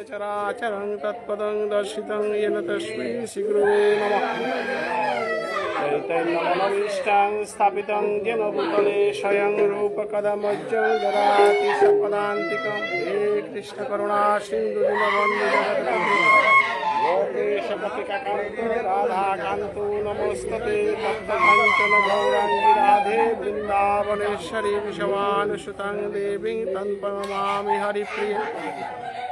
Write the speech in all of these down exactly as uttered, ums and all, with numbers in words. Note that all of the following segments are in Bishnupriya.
চরাচরং তৎপদং দর্শিতং যেন তস্মৈ শ্রী গুরবে নমঃ। চৈতন্যমনোভীষ্টং স্থাপিতং যেন ভূতলে স্বয়ং রূপঃ কদা মহ্যং দদাতি স্বপদান্তিকম্। হে কৃষ্ণ করুণা সিন্ধু দীনবন্ধু জগৎপতে গোপেশ গোপিকাকান্ত রাধাকান্ত নমোস্তুতে। তপ্তকাঞ্চনগৌরাঙ্গী রাধে বৃন্দাবনেশ্বরী বৃষভানুসুতে দেবী তং প্রণমামি হরিপ্রিয়ে।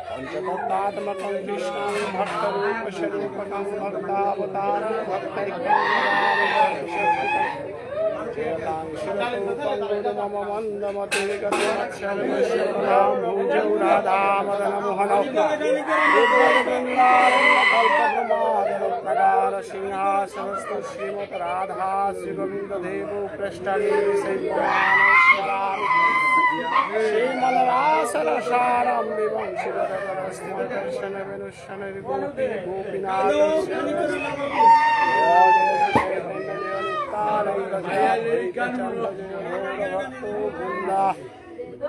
পঞ্চতত্ত্বাত্মকং কৃষ্ণং ভক্তরূপস্বরূপকং ভক্তাবতারং ভক্তৈক্যং নমামি ভক্তশক্তিকং। জয়তাং সুরতৌ পঙ্গোর্মম মন্দমতির্গতঃ। তৎসর্বস্য প্রণাম ভুজৌ রাধামদনমোহনৌ। কল্পদ্রুমাধরৎপ্রাকার সিংহাসনস্থ শ্রীমদ্ রাধা শ্রী গোবিন্দ দেব প্রেষ্ঠালীভিঃ সেব্যমানৌ স্মরামি। শ্রীমদ্ রাসরসারম্ভী বংশীবটতটস্থিত কৃষ্ণ বেণুস্বনৈর্গোপী গোপীনাথ। ॐ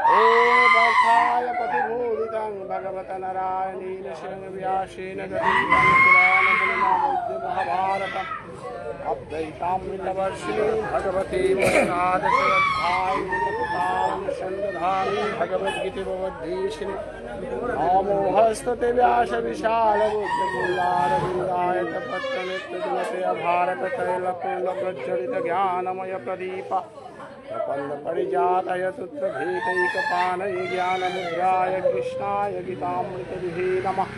पार्थाय प्रतिबोधितं भगवता नारायणेन स्वयं व्यासेन ग्रथीतं पुराणमुनिनामुद्य महाभारतम्। अद्वैतामृतवर्षिणीं भगवतीं अष्टादशोऽध्यायीं सन्दधामि भगवद्गीतावधूष्णीम्। नमो हस्तते व्यास विशालबुद्ध मूलारविन्दाय तपत्रनेत्र जलते भारत तैलपूर्ण प्रज्वलित ज्ञानमय प्रदीप। प्रपन्नपारिजाताय तोत्रवेत्रैकपाणये ज्ञानमुद्राय कृष्णाय गीतामृतदुहे नमः।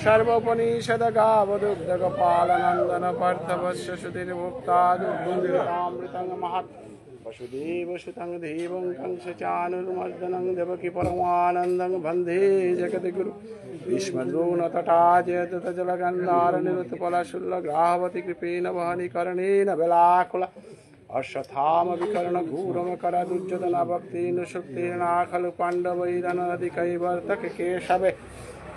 सर्वोपनिषदगावदुग्धकपालनन्दन पार्थवत्स सुधीर्भोक्ता दुग्धं गीतामृतं महत्। वसुदेवसुतं देवं कंसचाणूरमर्दनं देवकी परमानन्दं वन्दे जगद्गुरुं। भीष्मद्रोणं तथा च धृतराष्ट्रं गान्धारं निरस्तकुलं शल्यं ग्राहकं कृपया वहनीयं कर्णेन वेलाकुलं। अश्वत्थामा विकर्णं घोरमकरं दुर्योधनं भीमस्तथोपमन्यु। नानाविधनरसायनानि कौरवैर्योधनैर्युधिष्ठिरैर्सह। कर्णं कृष्णं मेघनादं मन्दाकिनीं वसुमतीं वरदं। कृपाणाश्चर्यवचस्सहस्रशतं रामायणं कथयितुं शक्यं।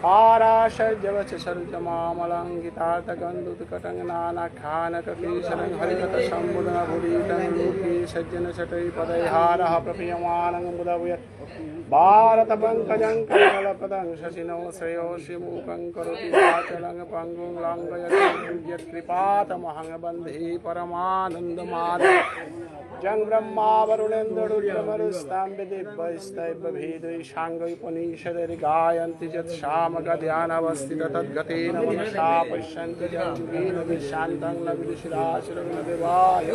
पाराशर्यवचस्सहस्रमहाभारतं गीतार्थकाण्डोपाख्यानकथनम्। आख्यानकथेश्वरं हरिकथासम्भवं पुरीतं लोके सज्जनसत्त्वैः पदैः हरः प्राप्यमानं बोधयेत्। भारतपङ्कजं कमलपत्रं शशिनं श्रेयो शिमुखं करोति वाचालं पङ्गुं लङ्घयते गिरिं यत्कृपया तमहं वन्दे परमानन्दमाधवम्। यं ब्रह्मा वरुणेन्द्रो रुद्रमरुतां वेदेभ्यस्तेभ्यो वेदैः साङ्गोपनिषदैर्गायन्ति यत् सामगाद्यानवस्थितं तद्गतेन मनसा पश्यन्ति यं योगिनो विश्रान्तं न विदुषिरासुरगणो देवाय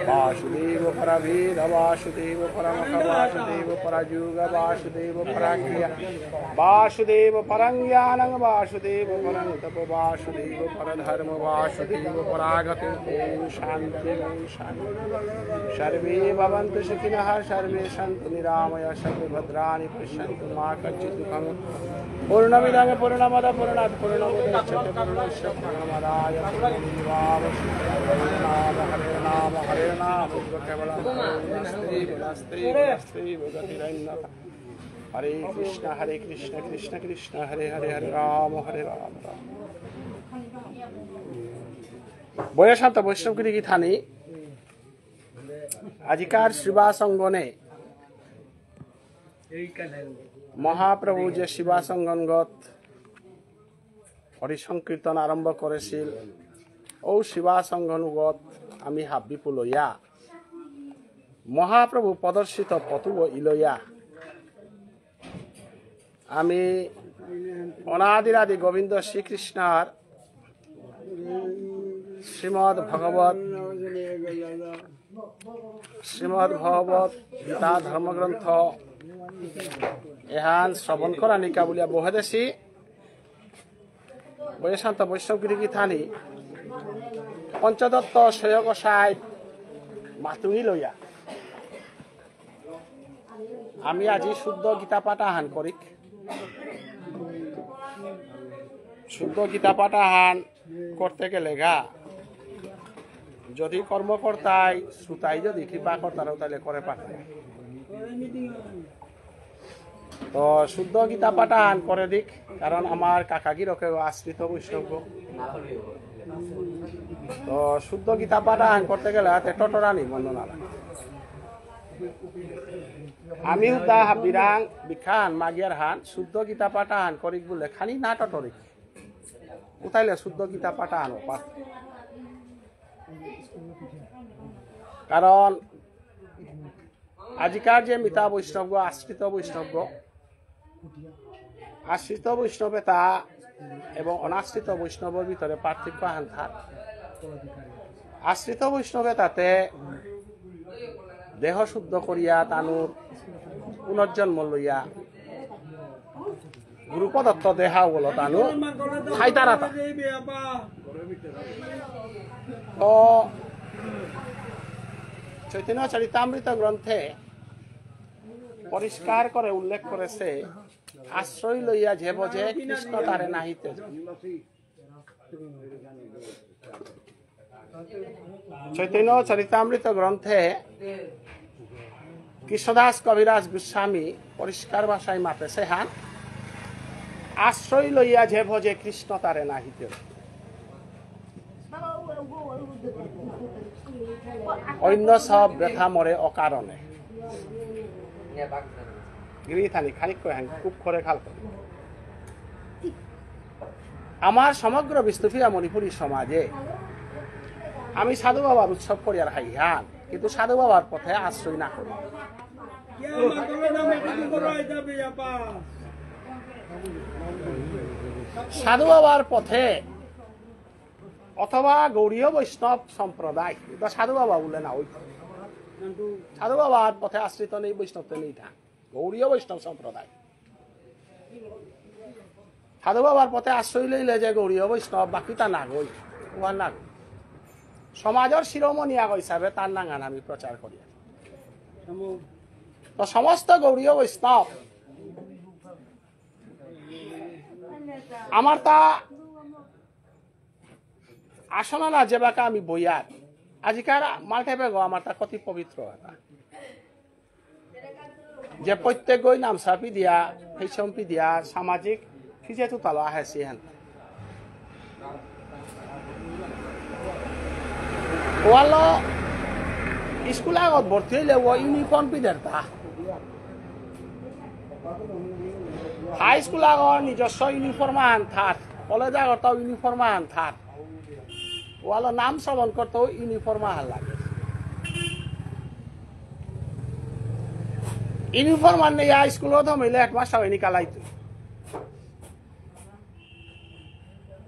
वासुदेव परं वेद वासुदेव परं सुख वासुदेव परं योगं वासुदेव परं क्रिया वासुदेव परं ज्ञानं वासुदेव परं तप वासुदेव परं धर्म वासुदेव परागतिं। ॐ शान्ति ॐ शान्ति। सर्वे भवन्तु सुखिनः सर्वे सन्तु निरामया सर्वे भद्राणि पश्यन्तु मा कश्चित् दुःखं। पूर्णमिदं पूर्णमदः पूर्णात् पूर्णमुदच्यते पूर्णस्य पूर्णमादाय पूर्णमेवावशिष्यते। हरे नाम हरे नाम हरे नाम। हरे कृष्ण हरे कृष्ण कृष्ण कृष्ण हरे हरे। हरे राम हरे राम राम। বয়সান্ত বৈষ্ণব গিরি গিথানি, আজিকার সেবা সঙ্গনে মহাপ্রভু যে সেবা সঙ্গনগত হরি সংকীর্তন আরম্ভ করেছিল, ও সেবা সঙ্গনগত আমি হাব্বি পুলইয়া মহাপ্রভু প্রদর্শিত পথুব ইলইয়া আমি অনাদিরাদি গোবিন্দ শ্রীকৃষ্ণর শ্রীমদ্ ভগবত, শ্রীমদ্ ভগবত গীতা ধর্মগ্রন্থ এহান শ্রবণ করানিকা বুলিয়া বহেদেসি। বৈশান্ত বৈষ্ণব গিরি গিথানি পঞ্চতত্ত্ব ছয় গোসাই মাতুঙি লইয়া আমি আজি শুদ্ধ গীতা পাঠ আহান করিক। শুদ্ধ গীতা পাঠ আহান করতে গেলে গা যদি কর্মকর্তাই শ্রোতাই যদি কৃপা করতারা তাহলে করে পাঠায়। তো শুদ্ধ গীতা পাঠ আহান করে দিক, কারণ আমার কাকাগিরকে আশ্রিত বৈষ্ণব। তো শুদ্ধ গীতা পাঠ আহান করতে গেলে হাতে টটরানি বন্দনা লাগে। আমি উদা হাবিরাং বিখান মাগিয়ার হান শুদ্ধ গীতা পাঠ আহান করিক বুলে খানি নাট টরিক। উতাইলে শুদ্ধ গীতা পাঠ আহান অপার। কারণ আজিকার যে মিতা বৈষ্ণব, আশ্রিত বৈষ্ণব, আশ্রিত বৈষ্ণবে তা এবং অনাশ্রিত বৈষ্ণবর ভিতরে পার্থক্য আহান থার। আশ্রিত বৈষ্ণবে তাতে দেহ শুদ্ধ করিয়া তানুর পুনর্জন্ম লইয়া গুরু প্রদত্ত দেহা বলো তানু খাইতারাতা। তো চৈতন্য চরিতামৃত গ্রন্থে পরিষ্কার করে উল্লেখ করেছে, আশ্রয় লইয়া যে ভজে কৃষ্ণ তারে নাহিতে। চৈতন্য চরিতামৃত গ্রন্থে কৃষ্ণদাস কবিরাজ গোস্বামী পরিষ্কার ভাষায় মাতেছে হান, আশ্রয় লইয়া যে ভজে কৃষ্ণ তারে নাহিতে। অন্য সব ব্যথা মরে অকারণে। গিরি থানি খানিক কয় হান খুব করে খাল করে। আমার সমগ্র বিষ্ণুপ্রিয়া মণিপুরী সমাজে আমি সাধু বাবার উৎসব করিয়ার হাইহান, কিন্তু সাধু বাবার পথে আশ্রয় না করি। সাধু বাবার পথে অথবা গৌড়ীয় বৈষ্ণব সম্প্রদায়, এটা সাধু বাবা বলে না, ওই সাধু বাবার পথে আশ্রিত নেই, বৈষ্ণব তো নেই, থাক গৌড়ীয় বৈষ্ণব সম্প্রদায়। সাধু বাবার পথে আশ্রয় লইলে যে গৌড়ীয় বৈষ্ণব, বাকিটা না গই, উহার না গই। সমাজের শিরোমণি আগ হিসাবে তার নাঙান আমি প্রচার করি। তো সমস্ত গৌড়ীয় বৈষ্ণব আমার তা আসনা না যেবাকা আমি বইয়ার। আজিকার মালঠেপে গো আমার তা কতি পবিত্র এটা। যে প্রত্যেক গই নামসা পিদিয়া, ফেসম পিদিয়া, সামাজিক ফিজে তুতালো আহে সিহান। ওয়ালো স্কুল আগত ভর্তি হইলে ও ইউনিফর্ম পিদের তা। হাই স্কুল আগর নিজস্ব ইউনিফর্ম আহান থার, কলেজ আগর তাও ইউনিফর্ম আহান থার। ওয়ালো নাম শ্রবণ করতেও ইউনিফর্ম আহান লাগে। ইউনিফর্ম আন নেই স্কুল হমিলে হেডমাস্টার হয়নি কালাইতো।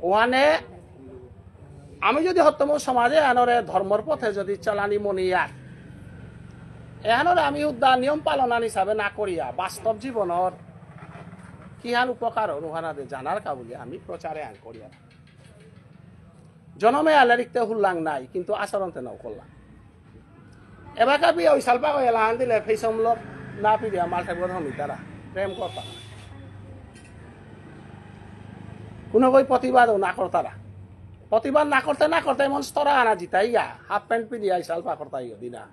ওহানে আমি যদি হত্তম সমাজে আনরে ধর্মর পথে যদি চালানি মনিয়ার, এহানরে আমি উদ্ধার নিয়ম পালন আন হিসাবে না করিয়া বাস্তব জীবনর কিহান উপকার অনুহানাদে জানার কাবুলি আমি প্রচারে আন করিয়া। জনমে আলে রিক্তে হুল্লাং নাই, কিন্তু আচরণতে নাও করলাম। এবাকা বিয়া ওই সালপা কই এলাহান দিলে ফেসম লোক না পিদিয়া মালঠেপ গো হমিতারা প্রেম করতারা। কোনো কই প্রতিবাদও না করতারা। প্রতিবাদ না করতে না করতে এমন স্তরা আনা জিতাইয়া হাফ প্যান্ট পিদিয়া ওই সালপা করতাই দিনা।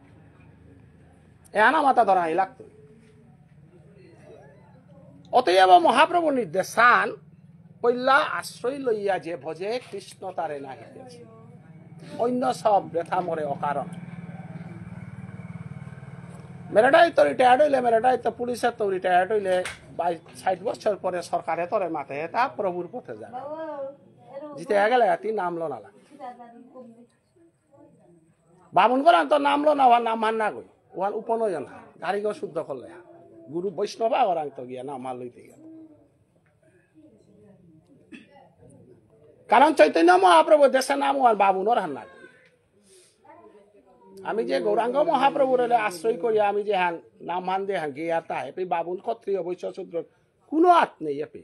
এ আনা মাথা ধরা লাগতো। অতএব মহাপ্রভু নির্দেশান, পৈলা আশ্রয় লইয়া যে ভজে কৃষ্ণ তারে নাহিতে। অন্য সব ব্যথা মরে অকারণ। মেরেটাই তো রিটায়ার্ড হইলে, মেরেটাই তো পুলিশের তো রিটায়ার্ড হইলে, বাই ষাট বছর পরে সরকারে তোরে মাতে, তা প্রভুর পথে যাবে। জিতে গেলে এটি নাম লো নালা। বামুন করান তো নাম লো না, ওহান নাম হান না গই। ওহান উপনয়ন হা। গাড়ি গো শুদ্ধ করলে হা। গুরু বৈষ্ণব আগরাং তো গিয়া নাম হান লইতে গেল। কারণ চৈতন্য মহাপ্রভু দেশে নাম ওহান বামুনর হান না গই। আমি যে গৌরাঙ্গ মহাপ্রভুর হলে আশ্রয় করি, আমি যে হান নাম হান দে হান গিয়া তা হেপি বামুন ক্ষত্রিয় বৈশ্য শূদ্র কোনো আত নেই হেপি।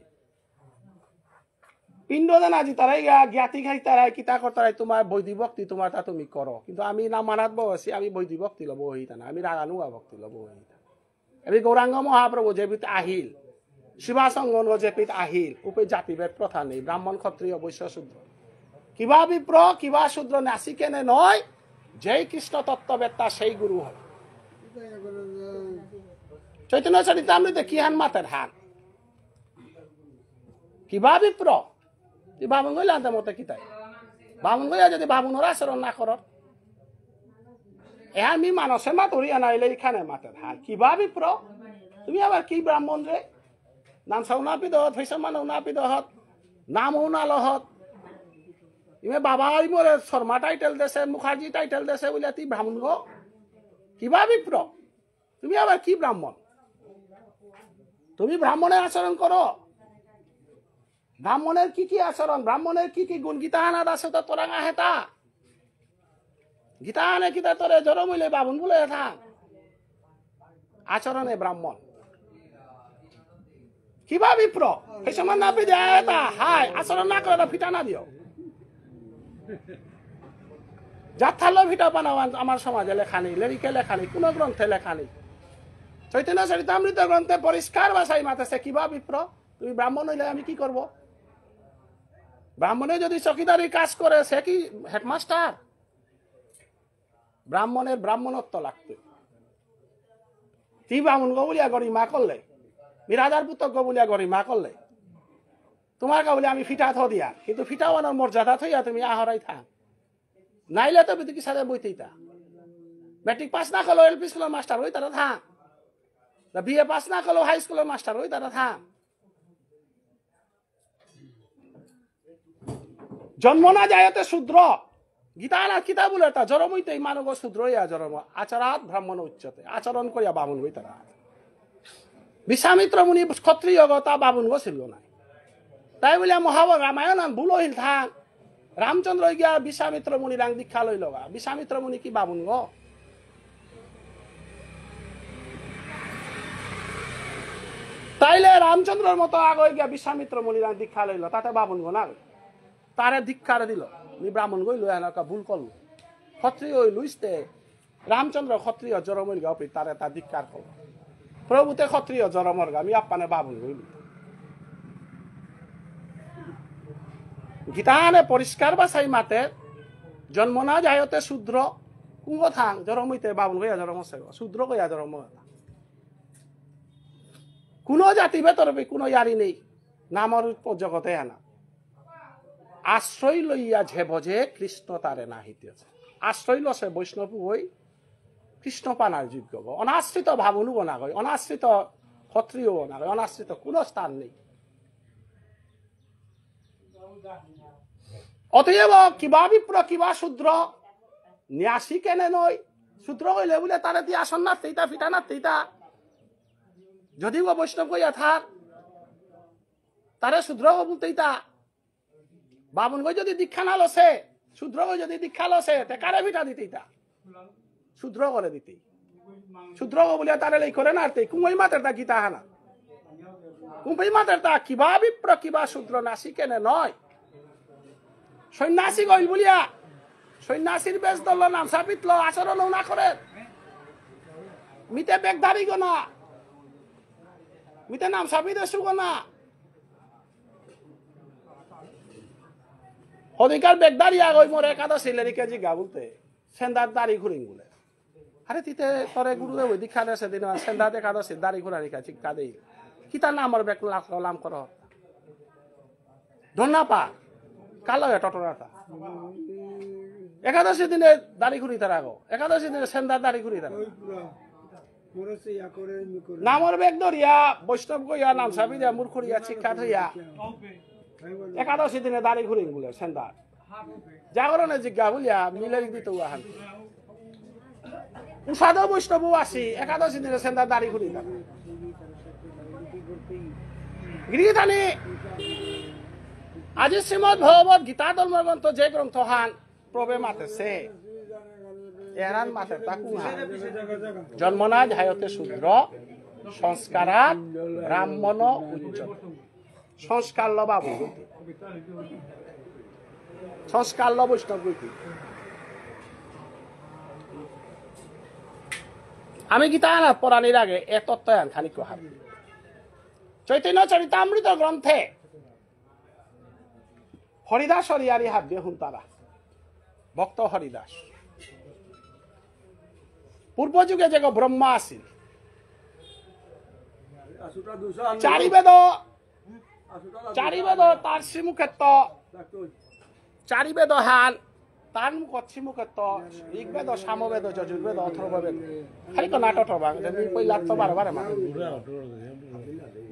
পিণ্ড দান আজি তারাই গা-, জ্ঞাতি খাই তারাই কিতা করতারাই তোমার বৈধি ভক্তি তোমার তা তুমি করো। কিন্তু আমি না মানাত বসি, আমি বৈধি ভক্তি লব হইতা না, আমি রাগানুগা ভক্তি লব হইতা। আমি গৌরাঙ্গ মহাপ্রভু যে পিত আহিল, শিবাসঙ্গন যে পিত আহিল, উপে জাতিভেদ প্রথা নেই, ব্রাহ্মণ ক্ষত্রিয় বৈশ্য শূদ্র। কিবা বিপ্র, কিবা শূদ্র নাসি কেনে নয়, যেই কৃষ্ণ তত্ত্ববেত্তা সেই গুরু হয়। চৈতন্য চরিতামৃতে কি হান মাতের হান? কিবা বিপ্র? তি বামুন গইলে আনতে মতে কিতাই? বামুন গইয়া যদি বামুনর আচরণ না করর, এহান মি মানসে মাতুরি আনাইলে এখানে মাতের হান। কিবা বিপ্র? তুমি আবার কি ব্রাহ্মণ রে? নামসাও না পিদহত, ফেসমান না পিদহত, নামও না লহত। ইমে বাবা ইমরে শর্মা টাইটেল দেসে, মুখার্জি টাইটেল দেসে বুলে তি ব্রাহ্মণ গো? কিবা বিপ্র? তুমি আবার কি ব্রাহ্মণ? তুমি ব্রাহ্মণের আচরণ করো। ব্রাহ্মণের কি কি আচরণ, ব্রাহ্মণের কি কি গুণ? গীতা আনা দাসে তো তোরাঙা হেতা। গীতা আনে কিতা তোরে জরম হইলে বামুন বুলে হেতা। আচরণে ব্রাহ্মণ। কিবা বিপ্র? সেই সময় না পেয়ে যায় তা, হায়, আচরণ না করে তো ফিটা না দিও। যাত্রালো ফিটা বানাও আন-, আমার সমাজে লেখা নেই, লেরিকে লেখা নেই, কোনো গ্রন্থে লেখা নেই। চৈতন্য চরিতামৃত গ্রন্থে পরিষ্কার ভাষায় মাতেছে, কিবা বিপ্র? তুমি ব্রাহ্মণ হইলে আমি কি করব? ব্রাহ্মণে যদি চকিদারি কাজ করে, সে কি হেডমাস্টার? ব্রাহ্মণের ব্রাহ্মণত্ব লাগতো। তি ব্রাহ্মণ গো বুলিয়া গরিমা করলে, মি রাজার পুতক গো বুলিয়া গরিমা করলে, তোমার গো বুলিয়া আমি ফিটা থ দিয়া, কিন্তু ফিটা ওয়ানোর মর্যাদা থইয়া তুমি আহরাই থাক। নাইলে তো বিদ্যুৎ সাথে বইতেই তা। মেট্রিক পাস না করলেও এলপি স্কুলের মাস্টার হই তারা থাক। বিএ পাস না করলেও হাই স্কুলের মাস্টার হই তারা থাক। জন্ম না যায়তে শূদ্র। গীতা না কিতা বুলে তা, জরম হইতেই মানব শূদ্র ইয়া জরম। আচারাত ব্রাহ্মণ উচ্চতে। আচরণ করিয়া বামুন হই তারা। বিশ্বামিত্র মুনি ক্ষত্রিয় গো, তা বামুন গো ছিল না। তাই বুলিয়া মহাভারত রামায়ণ আন ভুল হইল থান। রামচন্দ্র গিয়া বিশ্বামিত্র মুনি রাং দীক্ষা লইল গা। বিশ্বামিত্র মুনি কি বামুন গো? তাইলে রামচন্দ্রর মতো আগে গিয়া বিশ্বামিত্র মুনিরাং দীক্ষা লইল, তাতে বামুন গো না? তারে ধিক্কার দিল, মি ব্রাহ্মণ গইল, এহান একটা ভুল করল। ক্ষত্রিয় হইল ইস্তে, রামচন্দ্র ক্ষত্রিয় জরম হইল গা, তারে তা ধিক্কার করল। প্রভুতে ক্ষত্রিয় জরমর গা, মি আপ্পানে বামুন গইল। গীতাহানে পরিষ্কার ভাষায় মাতে, জন্ম না যায়তে শূদ্র, কুঙ্গ থাং, জরম হইতে বামুন গইয়া জরম আছে, শূদ্র গইয়া জরম হয়। কোনো জাতি ভেতরে কোনো ইয়ারি নেই, নামর জগতে আনা। আশ্রয় লইয়া যে ভজে কৃষ্ণ তারে নাহিতেছে। আশ্রয় লসে বৈষ্ণব হই কৃষ্ণ পানার যোগ্য গো। অনাশ্রিত বামুনগো না গই, অনাশ্রিত ক্ষত্রিয় না গই, অনাশ্রিত কোনো স্থান নেই। অতএব কিবা বিপ্র কিবা শূদ্র, ন্যাসী কেনে নয়। শূদ্র হইলে বুলে তারে দিয়া আসন না তেইতা, ফিটা না তেইতা। যদি ও বৈষ্ণব হইয়া থার, তারে শূদ্র বুলতেইতা। বামুন গই যদি দীক্ষা না লসে, শূদ্র গই যদি দীক্ষা লসে, তে কারে ফিটা দিতেইতা? শূদ্র করে দিতেই। শূদ্র গো বুলিয়া তারে লেই করে না আরতেই। কুঙ্গই মাতের তা গীতা হানা। কুম্পই মাতের তা কিবা বিপ্র কিবা শূদ্র, ন্যাসী কেনে নয়। সন্ন্যাসী গইল বুলিয়া, সন্ন্যাসীর বেশ ধরল, নামসা পিতল, আচরণ না করে। মিতে বেগধারী গো না। মিতে নামসা পিদে সুগো না। অধিকার বেগধারী আগই মোর একাদশী লেরিকে জিগা বুলতে। সেন্দার দাড়ি ঘুরিং বুলে। আরে তিতে তরে গুরুদেব ওই দীক্ষা দেসে দিন, সেন্দাত একাদশী দাড়ি ঘুরানি কা চিক্কা দেই। কিতা নামর বেক লাম করো। ধন্না পা। কালো এ টটরাতা। একাদশী দিনে দাড়ি ঘুরি তারা গো। একাদশী দিনে সেন্দাত দাড়ি ঘুরি তারা। নামর বেগ ধরিয়া, বৈষ্ণব গইয়া, নামসা পিদিয়া, মুরখুরিয়া, চিক্কা থইয়া। একাদশী দিনে দাড়ি ঘুরিং বুলে, সেন্দাত। জাগরণে জিজ্ঞা বুলিয়া, মিলে দিত আহান। উষাদ বৈষ্ণব আসি, একাদশী দিনে সেন্দাত দাড়ি ঘুরি না। গিরিগিথানি, আজি শ্রীমদ্ ভগবত গীতা ধর্মগ্রন্থ যে গ্রন্থ হান, প্রভে মাতেছে। এরান মাতে তা কুহা। জন্ম না যায়তে শূদ্র, সংস্কারাত ব্রাহ্মণ উচ্চতে। সংস্কার ল বাবু। সংস্কার ল বৈষ্ণব গইতে। আমি গীতা আনা পড়ানির আগে এ তত্ত্ব আন খানিক হার। চৈতন্য চরিতামৃত গ্রন্থে হরিদাস হরিয়ারি হাব্বে হুন্তারা। ভক্ত হরিদাস। পূর্ব যুগে যে ব্রহ্মা আছিল। চারি বেদ, চারি বেদ তার শ্রীমুখেত্ত। চারি বেদ হান তার মুখত শ্রীমুখে তো ঋগ্বেদ, সামবেদ, যজুর্বেদ, অথর্ববেদ। খালি তো নাটক হবা, যে আমি পইলা তো বারো বারে মাতে।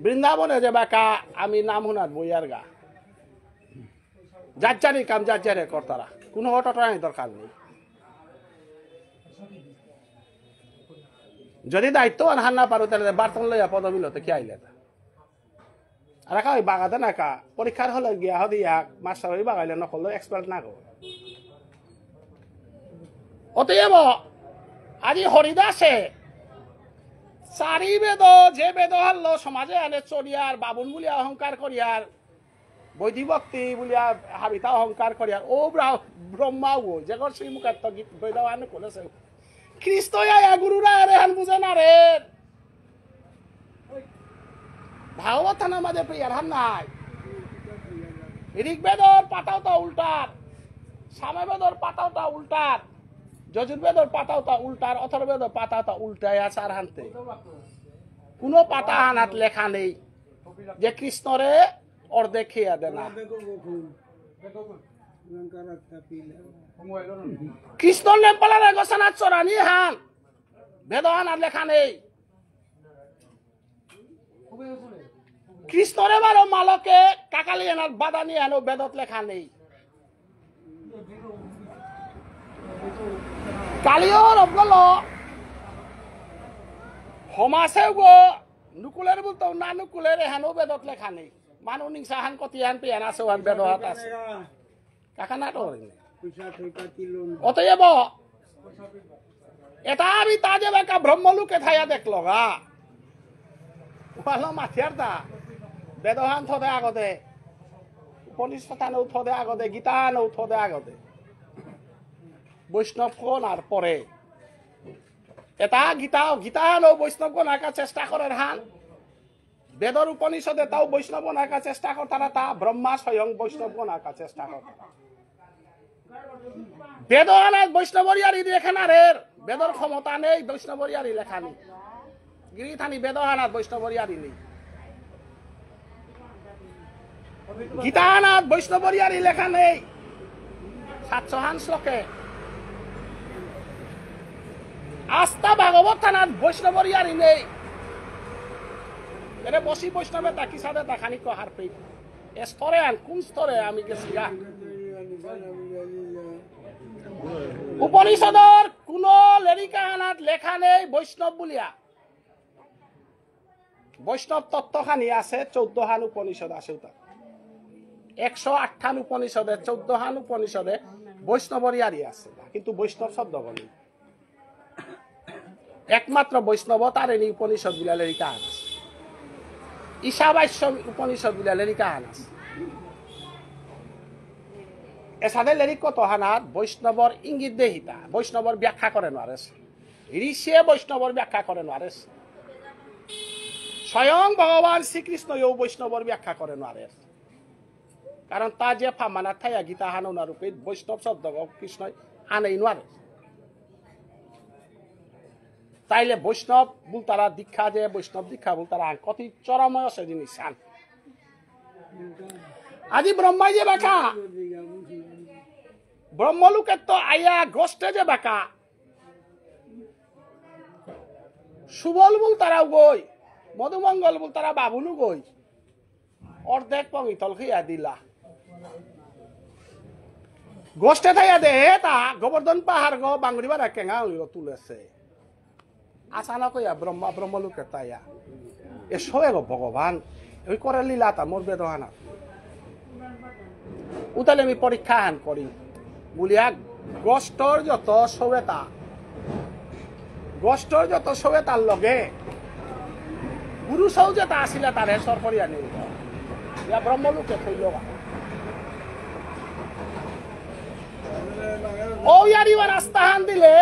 বৃন্দাবনে যে বাকা আমি নাম হুনাত বইয়ার গা। যার যারই কাম যার যারে করতারা। কোনো অটোটা নাই দরকার নেই। যদি দায়িত্ব আনহান না পারো, তাহলে বার্তন লইয়া পদবী লতে কি আইলে তা? আর একা ওই বাগাতে না কা, পরীক্ষার হলে গিয়া হদিয়া, মাস্টার ওই বাগাইলে নকল এক্সপার্ট না গো। অতএব, আজি হরিদাসে চারি বেদ, যে বেদ হারলো সমাজে আনে চলিয়ার, বাবুন বুলিয়া অহংকার করিয়ার, বৈদিভক্তি বুলিয়া হাবিতা অহংকার করিয়ার, ও ব্রা-, ব্রহ্মাও, যে গর শ্রীমুখাত্ত গীত বেদ আনে করেছে। কৃষ্ণ আয়া গুরুরা এরে হান বুঝে না রে। ভাগবত থানার মাঝে প্রিয়ার হান নাই। ঋগ্বেদর পাতাও তো উল্টার, সামবেদর পাতাও তো উল্টার, যজুর্বেদর পাতাও তো উল্টার, অথর্ববেদর পাতাও তো উল্টায় আছে আর হানতে। কোনো পাতা হানাত লেখা নেই যে কৃষ্ণরে অর্ধেক খেয়া দেনা। কৃষ্ণ নেপালার গোসানাত চরানি হান, বেদ হানাত লেখা নেই। কৃষ্ণরে বারো মালকে কাকালি এনার বাদানি এনো বেদত লেখা নেই। কালিও রবগল হমাসে গো নুকুলের বলতো না নুকুলের এহানো বেদত লেখা নেই। মানু নিংসাহান কতিয়ান পিয়ান আছে ওহান বেদ হাত আছে। কাকা না ডরে। অতএব, এটা আমি তা যে বাকা ব্রহ্মলোকে থাইয়া দেখলো গা। ভালো মাথিয়ার দা। বেদহান থদে আগদে। উপনিষদ আনো থদে আগদে, গীতা আনো থদে আগদে। বৈষ্ণব কোন আর পরে। এটা গীতা, গীতা আনো বৈষ্ণব কোন আঁকা চেষ্টা করের হান। বেদর উপনিষদে তাও বৈষ্ণব নাকা চেষ্টা করতারা, তা ব্রহ্মা স্বয়ং বৈষ্ণব নাকা চেষ্টা করতারা। বেদ আনাত বৈষ্ণবর ইয়ারি লেখা না রে, বেদর ক্ষমতা নেই বৈষ্ণবর ইয়ারি লেখা নেই। গিরিথানি বেদ আনাত বৈষ্ণবর ইয়ারি নেই। গীতা আনাত বৈষ্ণবর ইয়ারি লেখা নেই। সাতশো হান শ্লোকে। আস্তা ভাগবত থানাত বৈষ্ণবর ইয়ারি নেই। এরে বসি বৈষ্ণবে তাকি সাদে তাখানি কো হারপেই। এ স্তরে আন, কোন স্তরে আমি গেছি গা? উপনিষদর কোনো লেরিকা আনাত লেখা নেই বৈষ্ণব বুলিয়া। বৈষ্ণব তত্ত্বখানি আছে, চৌদ্দ হান উপনিষদ আছে ওটা। একশো আট হান উপনিষদে, চৌদ্দ হান উপনিষদে বৈষ্ণবর ইয়ারি আছে, কিন্তু বৈষ্ণব শব্দ বলি। একমাত্র বৈষ্ণব তারিণী উপনিষদ বুলিয়া লেরিকা আন আছে। ঈশাবাস্য উপনিষদ বুলিয়া লেরিকা আন আছে। এসাদে লেরিক কত হানাত বৈষ্ণবর ইঙ্গিত দেহিতা, বৈষ্ণবর ব্যাখ্যা করে নোয়ারেস। ঋষিয়ে বৈষ্ণবর ব্যাখ্যা করে নোয়ারেস। স্বয়ং ভগবান শ্রীকৃষ্ণও বৈষ্ণবর ব্যাখ্যা করে নোয়ারেস। কারণ তা যে ফামানা থাইয়া গীতা হাননা রূপে বৈষ্ণব শব্দ কৃষ্ণ আনেই নোয়ারে। তাইলে বৈষ্ণব বুলতারা দীক্ষা যে বৈষ্ণব দীক্ষা বুলতারা আন কতি চরম আছে জিনিস আন। আজি ব্রহ্মাই যে বাকা, ব্রহ্মলোকের তো আয়া গোষ্ঠে যে বাকা, সুবল বুলতারা গই, মধুমঙ্গল বুলতারা বাবুনু গই, অর্ধেক পঙিতল খেয়া দিলা। গোষ্ঠে থাইয়া দে তা গোবর্ধন পাহাড় গো বাঙ্গুরি বারা কেঙ্গা অইল তুলেছে। আচানক ইয়া ব্রহ্মা ব্রহ্মলোকে তাইয়া। এ সবে গো ভগবান, ওই করে লীলা তা মোর বেদহানা। উতালে আমি পরীক্ষা হান করি। বুলিয়া গোষ্ঠর যত সবেতা, গোষ্ঠর যত সবেতার লগে গুরু সৌ যেতা আসিলা তারে সরপরিয়া নিল। ইয়া ব্রহ্মলোকে থইল বা। ও ইয়ার ইবার রাস্তা হান দিলে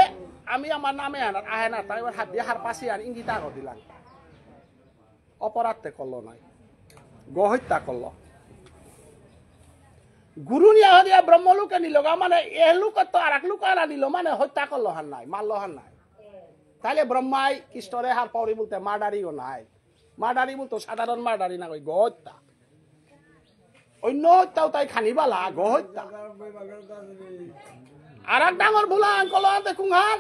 আমি আমার নামে আনার আহে না, তাই এবার হাত দিয়ে হার পাশে আন ইঙ্গিত আগো দিলাম। অপরাধ তে করলো নাই, গো হত্যা করলো। গুরু নিয়া হদিয়া ব্রহ্মলোকে নিল গা, মানে এ লোক তো আর এক লোক আনা নিল, মানে হত্যা করলো হার নাই, মারলো হার নাই। তাহলে ব্রহ্মাই কৃষ্ণরে হার পাউরি বলতে মার্ডারিও নাই। মার্ডারি বলতো সাধারণ মার্ডারি না, ওই গো হত্যা। অন্য হত্যাও তাই খানিবালা, গো হত্যা। আর এক ডাঙর ভুল আহান করল হানতে কুংহান?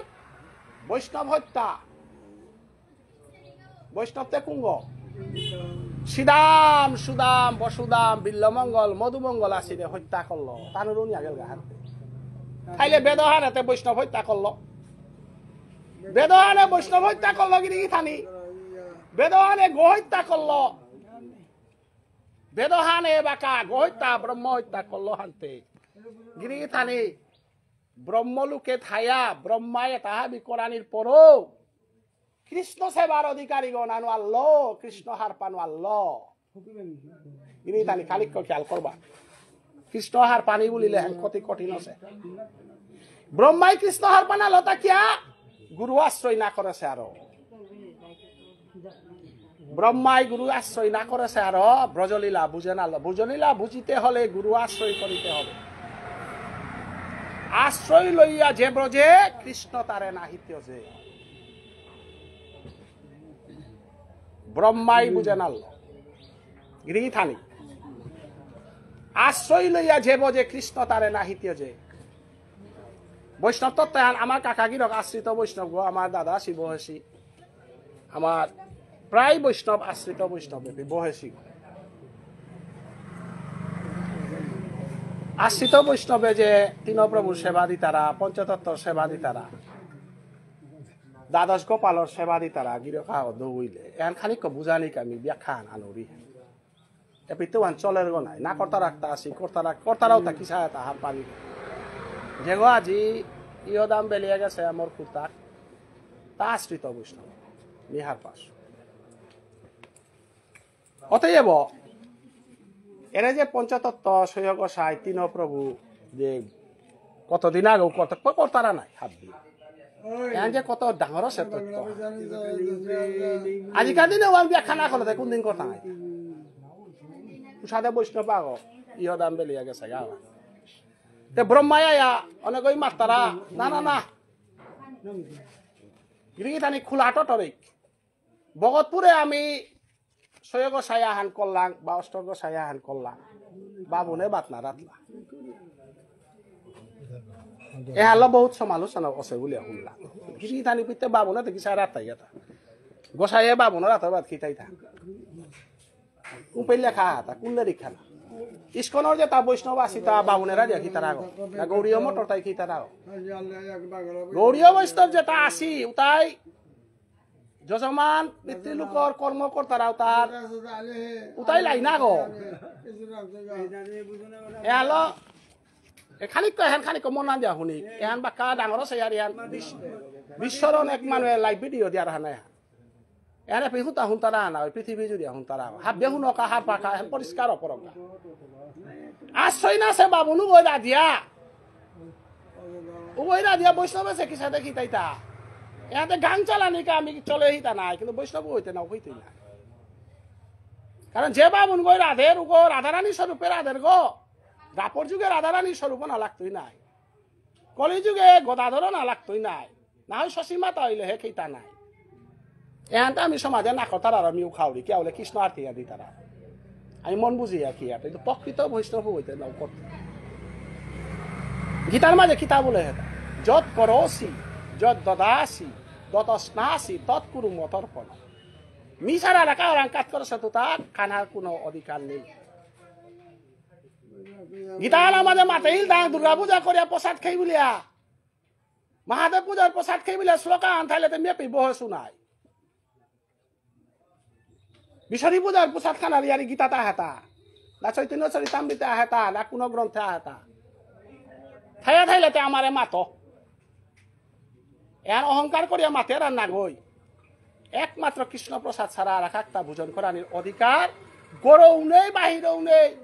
বৈষ্ণব হত্যা। বৈষ্ণবতে কুঙগ? সিদাম, সুদাম, বসুদাম, বিল্বমঙ্গল, মধুমঙ্গল আসিরে হত্যা করল। তানুরও নিয়া গেলগা হানতে। তাইলে বেদহানেতে বৈষ্ণব হত্যা করল। বেদহানে বৈষ্ণব হত্যা করল গিরি গিথানি। বেদহানে গো হত্যা করল। বেদহানে বাকা গো হত্যা, ব্রহ্ম হত্যা করল হানতে। গিরি গিথানি। ব্রহ্মলোকে থায়া ব্রহ্মায় তাহা বিকরানির পরও কৃষ্ণ সেবার অধিকারী গণ আনো আল্ল, কৃষ্ণ হারপানো আল্ল। ইনি তানি খানিক খেয়াল করবা। কৃষ্ণ হারপানি বুলিলে হেন কতি কঠিন আছে। ব্রহ্মাই কৃষ্ণ হারপানা লতা কিয়া? গুরু আশ্রয় না করেছে আরো। ব্রহ্মাই গুরু আশ্রয় না করেছে আরো, ব্রজলীলা বুঝে না। ব্রজলীলা বুঝিতে হলে গুরু আশ্রয় করিতে হবে। আশ্রয় লইয়া যে ব্রজে কৃষ্ণ তারে নাহি ত্যজে। ব্রহ্মাই বুঝে নাল। গিরি গিথানি। আশ্রয় লইয়া যে ব্রজে কৃষ্ণ তারে নাহি ত্যজে। বৈষ্ণব তত্ত্ব এহান আমার কাকা গিরক আশ্রিত বৈষ্ণব গো, আমার দাদা শিব হেসি। আমার প্রায় বৈষ্ণব আশ্রিত বৈষ্ণবে বহেসি। আশ্রিত বৈষ্ণবে যে তিন প্রভুর সেবা দিতারা, পঞ্চতত্ত্বর সেবা দিতারা, দ্বাদশ গোপালর সেবা দিতারা, গিরকা দৌইলে। এহান খানিক বুঝানিক আমি ব্যাখ্যান আনুরি। এপিতে ওহান চলের গো নাই। না কর্তা রাখতা আসি, কর্তা রাখ-, কর্তারাও তা কিসা তা হার পানি। যেগো আজি ইয়দাম বেলিয়া গেছে আমার কুর্তা, তা আশ্রিত বৈষ্ণব। নিহার পাস। অতএব, এরে যে পঞ্চতত্ত্ব, ছয় গোসাই, তিন প্রভু, যে কতদিন আগে কত, কো-, কর্তারা নাই, হাত দিয়ে। এহান যে কত ডাঙর আছে তত্ত্ব। আজিকার দিনে ওয়ান ব্যাখ্যা না করলে কোন দিন কথা নাই। উষাদে বৈষ্ণব আগো, ইহ দাম বেলিয়া গেছে গা। তে ব্রহ্মায় আয়া, অনেক ওই মাত্তারা, না, না, না। গিরি গিথানি খোলা টটরিক। ভগতপুরে আমি ছয় গোসাই আহান করলাম বা অষ্ট গোসাই আহান করলাম, বাবুনে বাত না রাতলা। এহালো বহুত সমালোচনা আছে বুলিয়া শুনলাম। গিরি গিথানি পিতে বাবুনে তো কিসা রাতাই গেতা। গোসাইয়ে বাবুনে রাতার বাদ খিতাই থা। উপেই লেখা হাতা, কুল্লে রিখানা। ইস্কনর যেতা বৈষ্ণব আসি তা বাবুনেরা দিয়া খিতার আগো। না গৌড়ীয় মঠর তাই খিতার আগো। গৌড়ীয় বৈষ্ণব যেতা আসি, উতাই যজমান পিতৃলোকর কর্মকর্তারা উতার, উতাই লাই না গো। এহালো, এ খানিক তো, এহান খানিক মন না দিয়া শুনি। এহান বাক্কা ডাঙর আছে ইয়ার এহান। বিশ্বরণ এক মানুয়ে live video দিয়ার হানা এহান। এহান এপি হুতা হুনতারা না, ওই পৃথিবী জুড়িয়া হুনতারা। হাবিয়ে হুনকা, হারপাকা, এহান পরিষ্কার অপরকা। আশ্রয় না সে বাবুনু ওই রাধিয়া। ওই রাধিয়া বৈষ্ণবে সে কিসাদে খিতাইতা। এহাতে গাং চালানিকা আমি চলে হিতা নাই, কিন্তু বৈষ্ণব হইতে না, হইতেই না। কারণ যে বামুন গই রাধের উগো রাধারানী স্বরূপে রাধের গো। দ্বাপর যুগে রাধারানী স্বরূপ না লাগতই নাই। কলিযুগে গদাধর না লাগতই নাই। না হয় শশী মাতা হইলে হে খেইতা নাই। এহানটা আমি সমাজে না কথার আর আমি উখাউরি, কে হলে কৃষ্ণ আরতি আদি তারা। আমি মন বুঝিয়া কি আর, কিন্তু প্রকৃত বৈষ্ণব হইতে নাও করতে। গীতার মাঝে কিতা বলে হেতা? যৎ করোসি, যৎ দদাসি, তৎ অশ্নাসি, তৎ কুরু মদর্পণ। মি ছাড়া এলাকা ওরাং কাজ করে সে তো তার খানার কোনো অধিকার নেই। গীতা আলা মাঝে মাতেইল দাং দুর্গা পূজা করিয়া প্রসাদ খাই বুলিয়া। মহাদেব পূজার প্রসাদ খাই বুলিয়া শ্লোক আন থাইলে তে মেপি বহে শুনাই। বিশ্বরী পূজার প্রসাদ খানার ইয়ারি গীতাত আহেতা। না চৈতন্য চরিতামৃতে আহেতা, না কোনো গ্রন্থে আহেতা। থাইয়া থাইলে তে আমারে মাতো। এহান অহংকার করিয়া মাতের আর নাগই। একমাত্র কৃষ্ণ প্রসাদ ছাড়া আর কাকতা ভোজন করানির অধিকার গরৌ নেই, বাহিরেও নেই।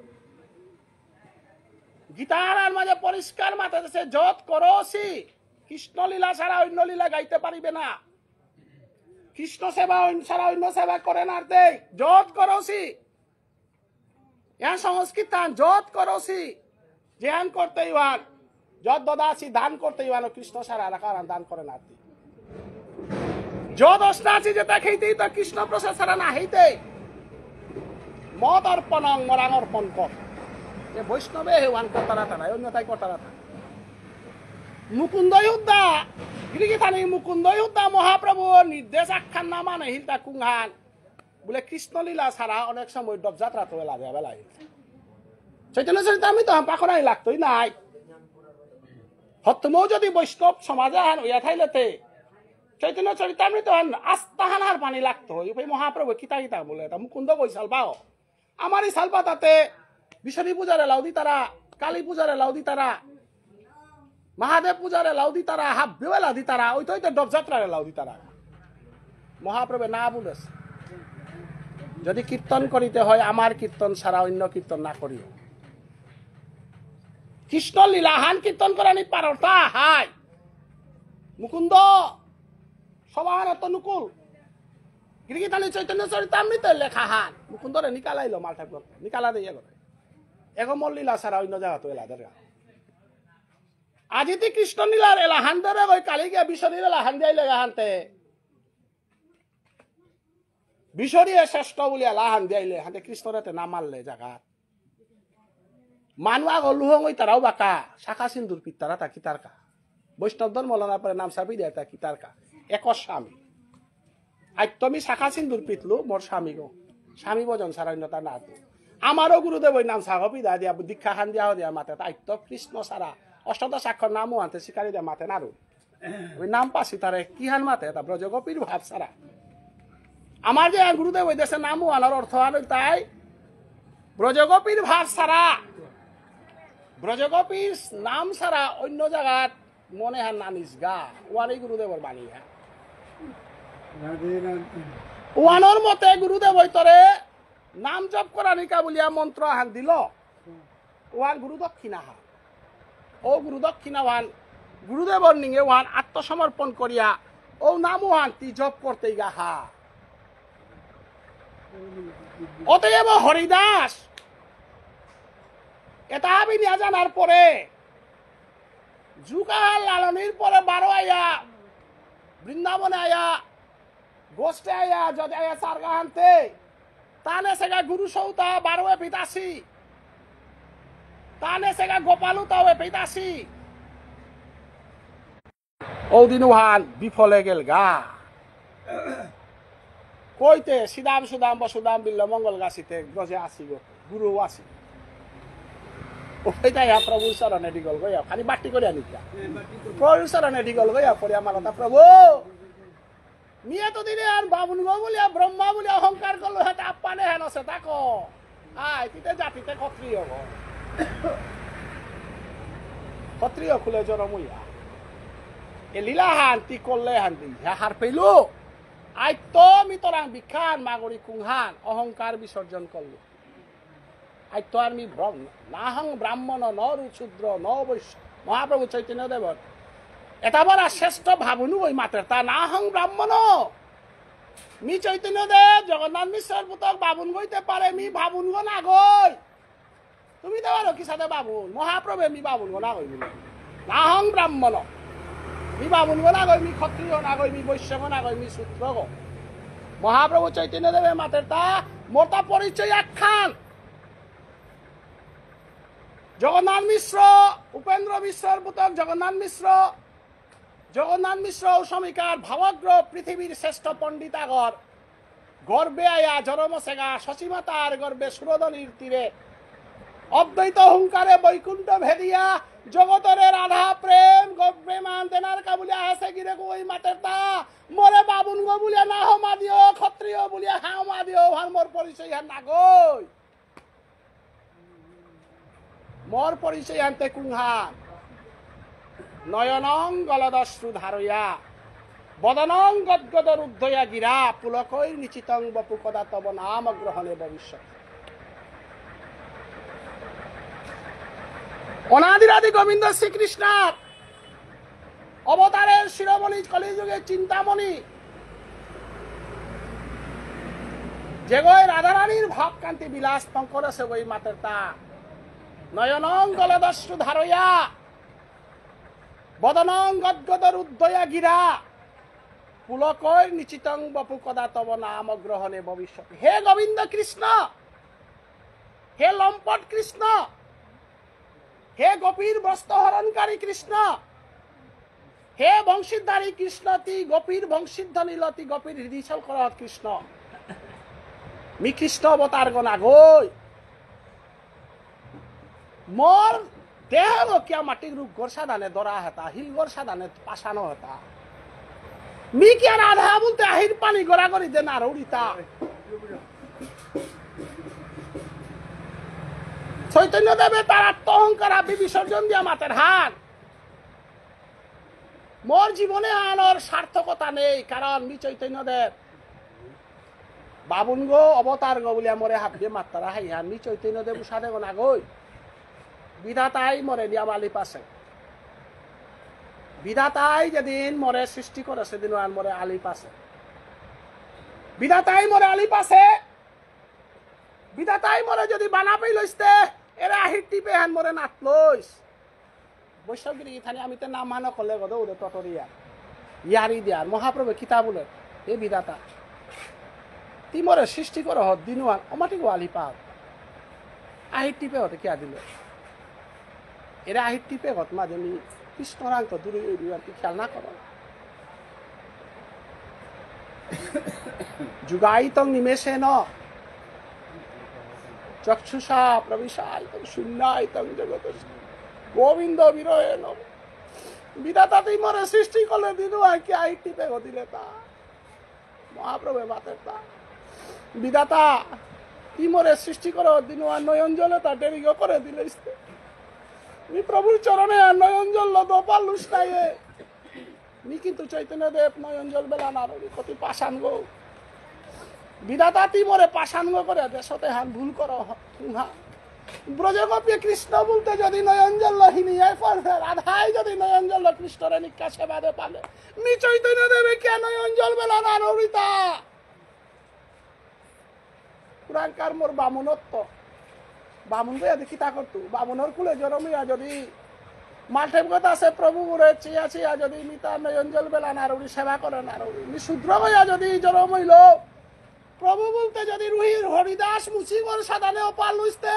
গীতার আর মাঝে পরিষ্কার মাতা দেশে যৎ করসি, কৃষ্ণ লীলা ছাড়া অন্য লীলা গাইতে পারিবে না। কৃষ্ণ সেবা অন্য, ছাড়া অন্য সেবা করে না রে। যৎ করসি। এহান সংস্কৃত হান, যৎ করসি, যেহান করতে ইহান, যৎ দদাসি, দান করতে ইহান, কৃষ্ণ ছাড়া এলাকা আর দান করে না রে। যৎ অশ্নাসি, যেতা খেইতে তা কৃষ্ণ প্রসাদ ছাড়া না খেইতে। মদর্পণং, মরাং অর্পণ কর। এ বৈষ্ণবে হেওয়ান করতারা তারা, অন্যতাই করতারা তারা। মুকুন্দই হুদ্দা, গিরিগিথানি মুকুন্দই হুদ্দা মহাপ্রভুর নির্দেশ আহান না মানে হিলতা কুংহান। বুলে কৃষ্ণলীলা ছাড়া অনেক সময় ডবযাত্রা তো এলা দেয়া বেলা হিল। চৈতন্য চরিতামৃত হান পাকরানি লাগতই নাই। হত্তমও যদি বৈষ্ণব সমাজ আহান হইয়া থাইলেতে, চৈতন্য চরিতামৃত হান আস্তাহান হারপানি লাগতই। উপে মহাপ্রভু কিতা কিতা বুলে, তা মুকুন্দ বৈশাল পাও। আমার এই সালপাতাতে বিশ্বরী পূজারে লাউ দিতারা, কালী পূজারে লাউ দিতারা, মহাদেব পূজারে লাউ দিতারা, হাব্বিও লাউ দিতারা, ওই তো ওই তো ডবযাত্রারে লাউ দিতারা। মহাপ্রভু না বলেছে, যদি কীর্তন করিতে হয় আমার কীর্তন ছাড়া অন্য কীর্তন না করিও। কৃষ্ণ লীলাহান কীর্তন করানি পারতা হাই। মুকুন্দ সভাহান তো নুকুল। গিরিগিথানি চৈতন্য চরিতামৃত লেখাহান। মুকুন্দরে নিকালাইল মালঠা করতে। নিকালা দিয়ে করে। এগো মোর লীলা ছাড়া অন্য জায়গা তো এলা দরকার। আজি তি কৃষ্ণ লীলার এলাহান দেবে গই কালি গিয়া বিশ্বরীর এলাহান দিয়ে লেগা হানতে। বিশ্বরীয়ে শ্রেষ্ঠ বুলিয়া এলাহান দিয়াইলে হানতে কৃষ্ণরেতে না মারলে জাগাত। মানু আগর লুহং ওই তারাও বাকা, শাখা সিন্দুর পিত্তারা তা কিতারকা। বৈষ্ণব ধর্ম লনা পরে নাম সাপি দেয় তা কিতারকা। এক স্বামী। আইত্ত মি শাখা সিন্দুর পিতলু, মোর স্বামী গো। স্বামী ভজন ছাড়া অন্যতা না তো। আমারও গুরুদেব ওই নাম সাগপি দা দিয়া, দীক্ষা খান দিয়া দিয়া মাতে, আইত্ত কৃষ্ণ ছাড়া। অষ্টাদশ অক্ষর নামও আনতে শিকারি দিয়া মাতে নারু। আমি নাম পাসি তারে, কিহান মাতে, তা ব্রজগোপীর ভাব ছাড়া। আমার যে গুরুদেব ওই দেশে নাম ওয়ানার অর্থ আলো তাই, ব্রজগোপীর ভাব ছাড়া, ব্রজগোপীর নাম ছাড়া অন্য জায়গাত মনে হান নানিস গা, ওয়ানি গুরুদেবর বাণী হ্যাঁ। ওয়ানোর মতে গুরুদেব ওই তরে নাম জপ করানিকা বুলিয়া মন্ত্র আহান দিল। ওয়ান গুরু দক্ষিণা হা। ও গুরু দক্ষিণা ওয়ান, গুরুদেবর নিঙে ওয়ান আত্মসমর্পণ করিয়া ও নাম ওয়ান তি জপ করতেই গা হা। অতএব হরিদাস এটা আমি নিয়ে জানার পরে জুকাহার লালনির পরে বারো আয়া বৃন্দাবনে আয়া গোষ্ঠে আয়া যদি আয়া সারগা হানতে, তানে সেগা গুরু সৌতা বারো এ পিতাসি, তানে সেগা গোপালুতাও এ পিতাসি। ও দিন ওহান বিফলে গেল গা। কইতে সিদাম সুদাম বসুদাম বিল্ল মঙ্গল গাছিতে গজে আসি গো, গুরু আসি। ও এটা ইয়া প্রভু চরণে ডিগল গয়া, খালি বাটি করে আনিকা। প্রভু চরণে ডিগল গয়া পরে আমার কথা প্রভু। মি এতদিনে আর বামুন গো বুলিয়া, ব্রহ্মা বুলিয়া অহংকার করলো, হেতে আপ্পানে হেন আছে, তাকো। আয়, তিতে জাতিতে ক্ষত্রিয় গো। ক্ষত্রিয় কুলে জনম হইয়া। এ লীলা হান্তি করলে হান্তি, হ্যাঁ, হার পেইলো। আইত্ত মি তোরাং বিখান, মাগরি কুংহান, অহংকার বিসর্জন করলো। আইত্ত আর মি ব্রহ্ম, নাহং ব্রাহ্মণ, ন রু শূদ্র, ন বৈশ্য, মহাপ্রভু চৈতন্য দেবর। এটা বড় শ্রেষ্ঠ ভাবনু ওই মাতের তা, নাহং ব্রাহ্মণ। মি চৈতন্য দেব, জগন্নাথ মিশ্রর পুতক বাবুন গইতে পারে, মি বাবুন গো না গই। তুমি তো আরো কি সাথে বাবুন, মহাপ্রভু মি বাবুন গো না গই বুলে। নাহং ব্রাহ্মণ। মি বাবুন গো না গই, মি ক্ষত্রিয় না গই, মি বৈশ্য গো না গই, মি শূদ্র গো। মহাপ্রভু চৈতন্য দেবে মাতের তা, মোর তা পরিচয় আখ্যান। জগন্নাথ মিশ্র, উপেন্দ্র মিশ্রর পুতক জগন্নাথ মিশ্র, জগন্নাথ মিশ্র ঔসমিকার ভাবগ্র পৃথিবীর শ্রেষ্ঠ পণ্ডিত আগর গর্ভে আয়া জরম সেগা শচীমাতার গর্ভে সুরধুনীর তীরে অদ্বৈত হুঙ্কারে বৈকুণ্ঠ ভেদিয়া জগতরে রাধা প্রেম গো প্রেমান দেনার কাবুলে আহেসে গিরে কই মাতের তা মরে বাবুন গো বুলিয়া না হমা দিও ক্ষত্রিয় বুলিয়া হামা দিও হান মোর পরিচয় হান না গই। মোর পরিচয় আনতে কুংহান। নয়নং গলদশ্রু ধারয়া, বদনং গদ্গদরুদ্ধয়া গিরা, পুলকৈর্নিচিতং বপু কদা তব নাম গ্রহণে ভবিষ্যতি। অনাদিরাদি গোবিন্দ শ্রীকৃষ্ণার অবতারের শিরোমণি কলিযুগে চিন্তামণি, যেগই রাধারানীর ভাবকান্তি বিলাস তঙ্কর সেগই মাতের তা। নয়নং গলদশ্রু ধারয়া, বদনং গদ্গদরুদ্ধয়া গিরা, পুলকৈর্নিচিতং বপু কদা তব নাম গ্রহণে ভবিষ্যতি। হে গোবিন্দ কৃষ্ণ, হে লম্পট কৃষ্ণ, হে গোপীর বস্ত্র হরণকারী কৃষ্ণ, হে বংশীধারী কৃষ্ণ, তি গোপীর বংশীধ্বনি লতি গোপীর হৃদয় ছল করত কৃষ্ণ। মি কৃষ্ণ অবতার গো নাগই। মোর দেহ কিয়া মাটির রূপ গর সাদানে দরা হেতা, হিল গর সাদানে পাষাণ হেতা। মি কিয়া রাধা বুলতে আহির পানি গড়াগড়ি দে নারৌরিতা। চৈতন্য দেবে তার আত্ম অহংকার আবি বিসর্জন দিয়া মাতের হান। মোর জীবনে আনর সার্থকতা নেই, কারণ মি চৈতন্য দেব। বামুন গো, অবতার গো বুলিয়া মোরে হাবিয়ে মাত্তারা হাইহান, মি চৈতন্য দেব উষা দেব নাগই। বিধাতাই মোরে নিয়াম আলি পাশে। বিধাতাই যেদিন মোরে সৃষ্টি করে, সেদিন আন মোরে আলি পাশে। বিধাতাই মোরে আলি পাশে। বিধাতাই মোরে যদি বানা পেই লইসতে, এরে আহির টিপে হান মোরে নাত লইস। বৈষ্ণব গিরি গিথানি আমি তে নাম হানো করলে গদো উদে তটরিয়া। ইয়ারি দিয়ার মহাপ্রভু কিতা বুলে, হে বিধাতা, তি মোরে সৃষ্টি করো হত দিনুয়ান, অমাটি গোয়ালি পাও। আহির টিপে হতে কিয়া দিল? এরে আহির টিপে হত মাঝে মি কৃষ্ণরাং তো দূরে ওই দুয়ার কি খেয়াল না করো। যুগায়িতং নিমেষেণ চক্ষুষা প্রবিশায়িতং শূন্যায়িতং জগৎ। গোবিন্দ বিরহেণ। বিধাতা তি মোরে সৃষ্টি করলে দিনু আঁকি আই টিপে গদিলে তা। মহাপ্রভু মাতের তা। বিধাতা তি মোরে সৃষ্টি করো দিনু আর নয়ন জলে তা দেরি করে দিলে। মি প্রভুর চরণে আর নয়ন জল দোপাল লুসকাইয়ে। মি কিন্তু চৈতন্য দেব নয়ন জল বেলা নারুরি কতি পাষাণ গো। বিধাতা তি মোরে পাষাণ গো করে দেশতে হান ভুল করো তুহা। ব্রজগোপী কৃষ্ণ বলতে যদি নয়ন জল হিনিয়ে পড়ে, রাধাই যদি নয়ন জল কৃষ্ণরে নিকা সেবা দে পালে, মি চৈতন্য দেবে কে নয়ন জল বেলা নারুরিতা। পুরাণকার মোর বামুনত্ব। বামুন গো ইয়াদি কিতা করতু? বামুনর কুলে জরম ইয়া যদি মালঠেপ কথা আছে, প্রভু গুরে চিয়া চিয়া যদি মিতা নয়ন জল বেলা নারুরি সেবা করে নারুরি। মি শূদ্র গয়া যদি জরম হইল, প্রভু বলতে যদি রুহির হরিদাস মুচিগর সাদানে অপাল লুইস্তে,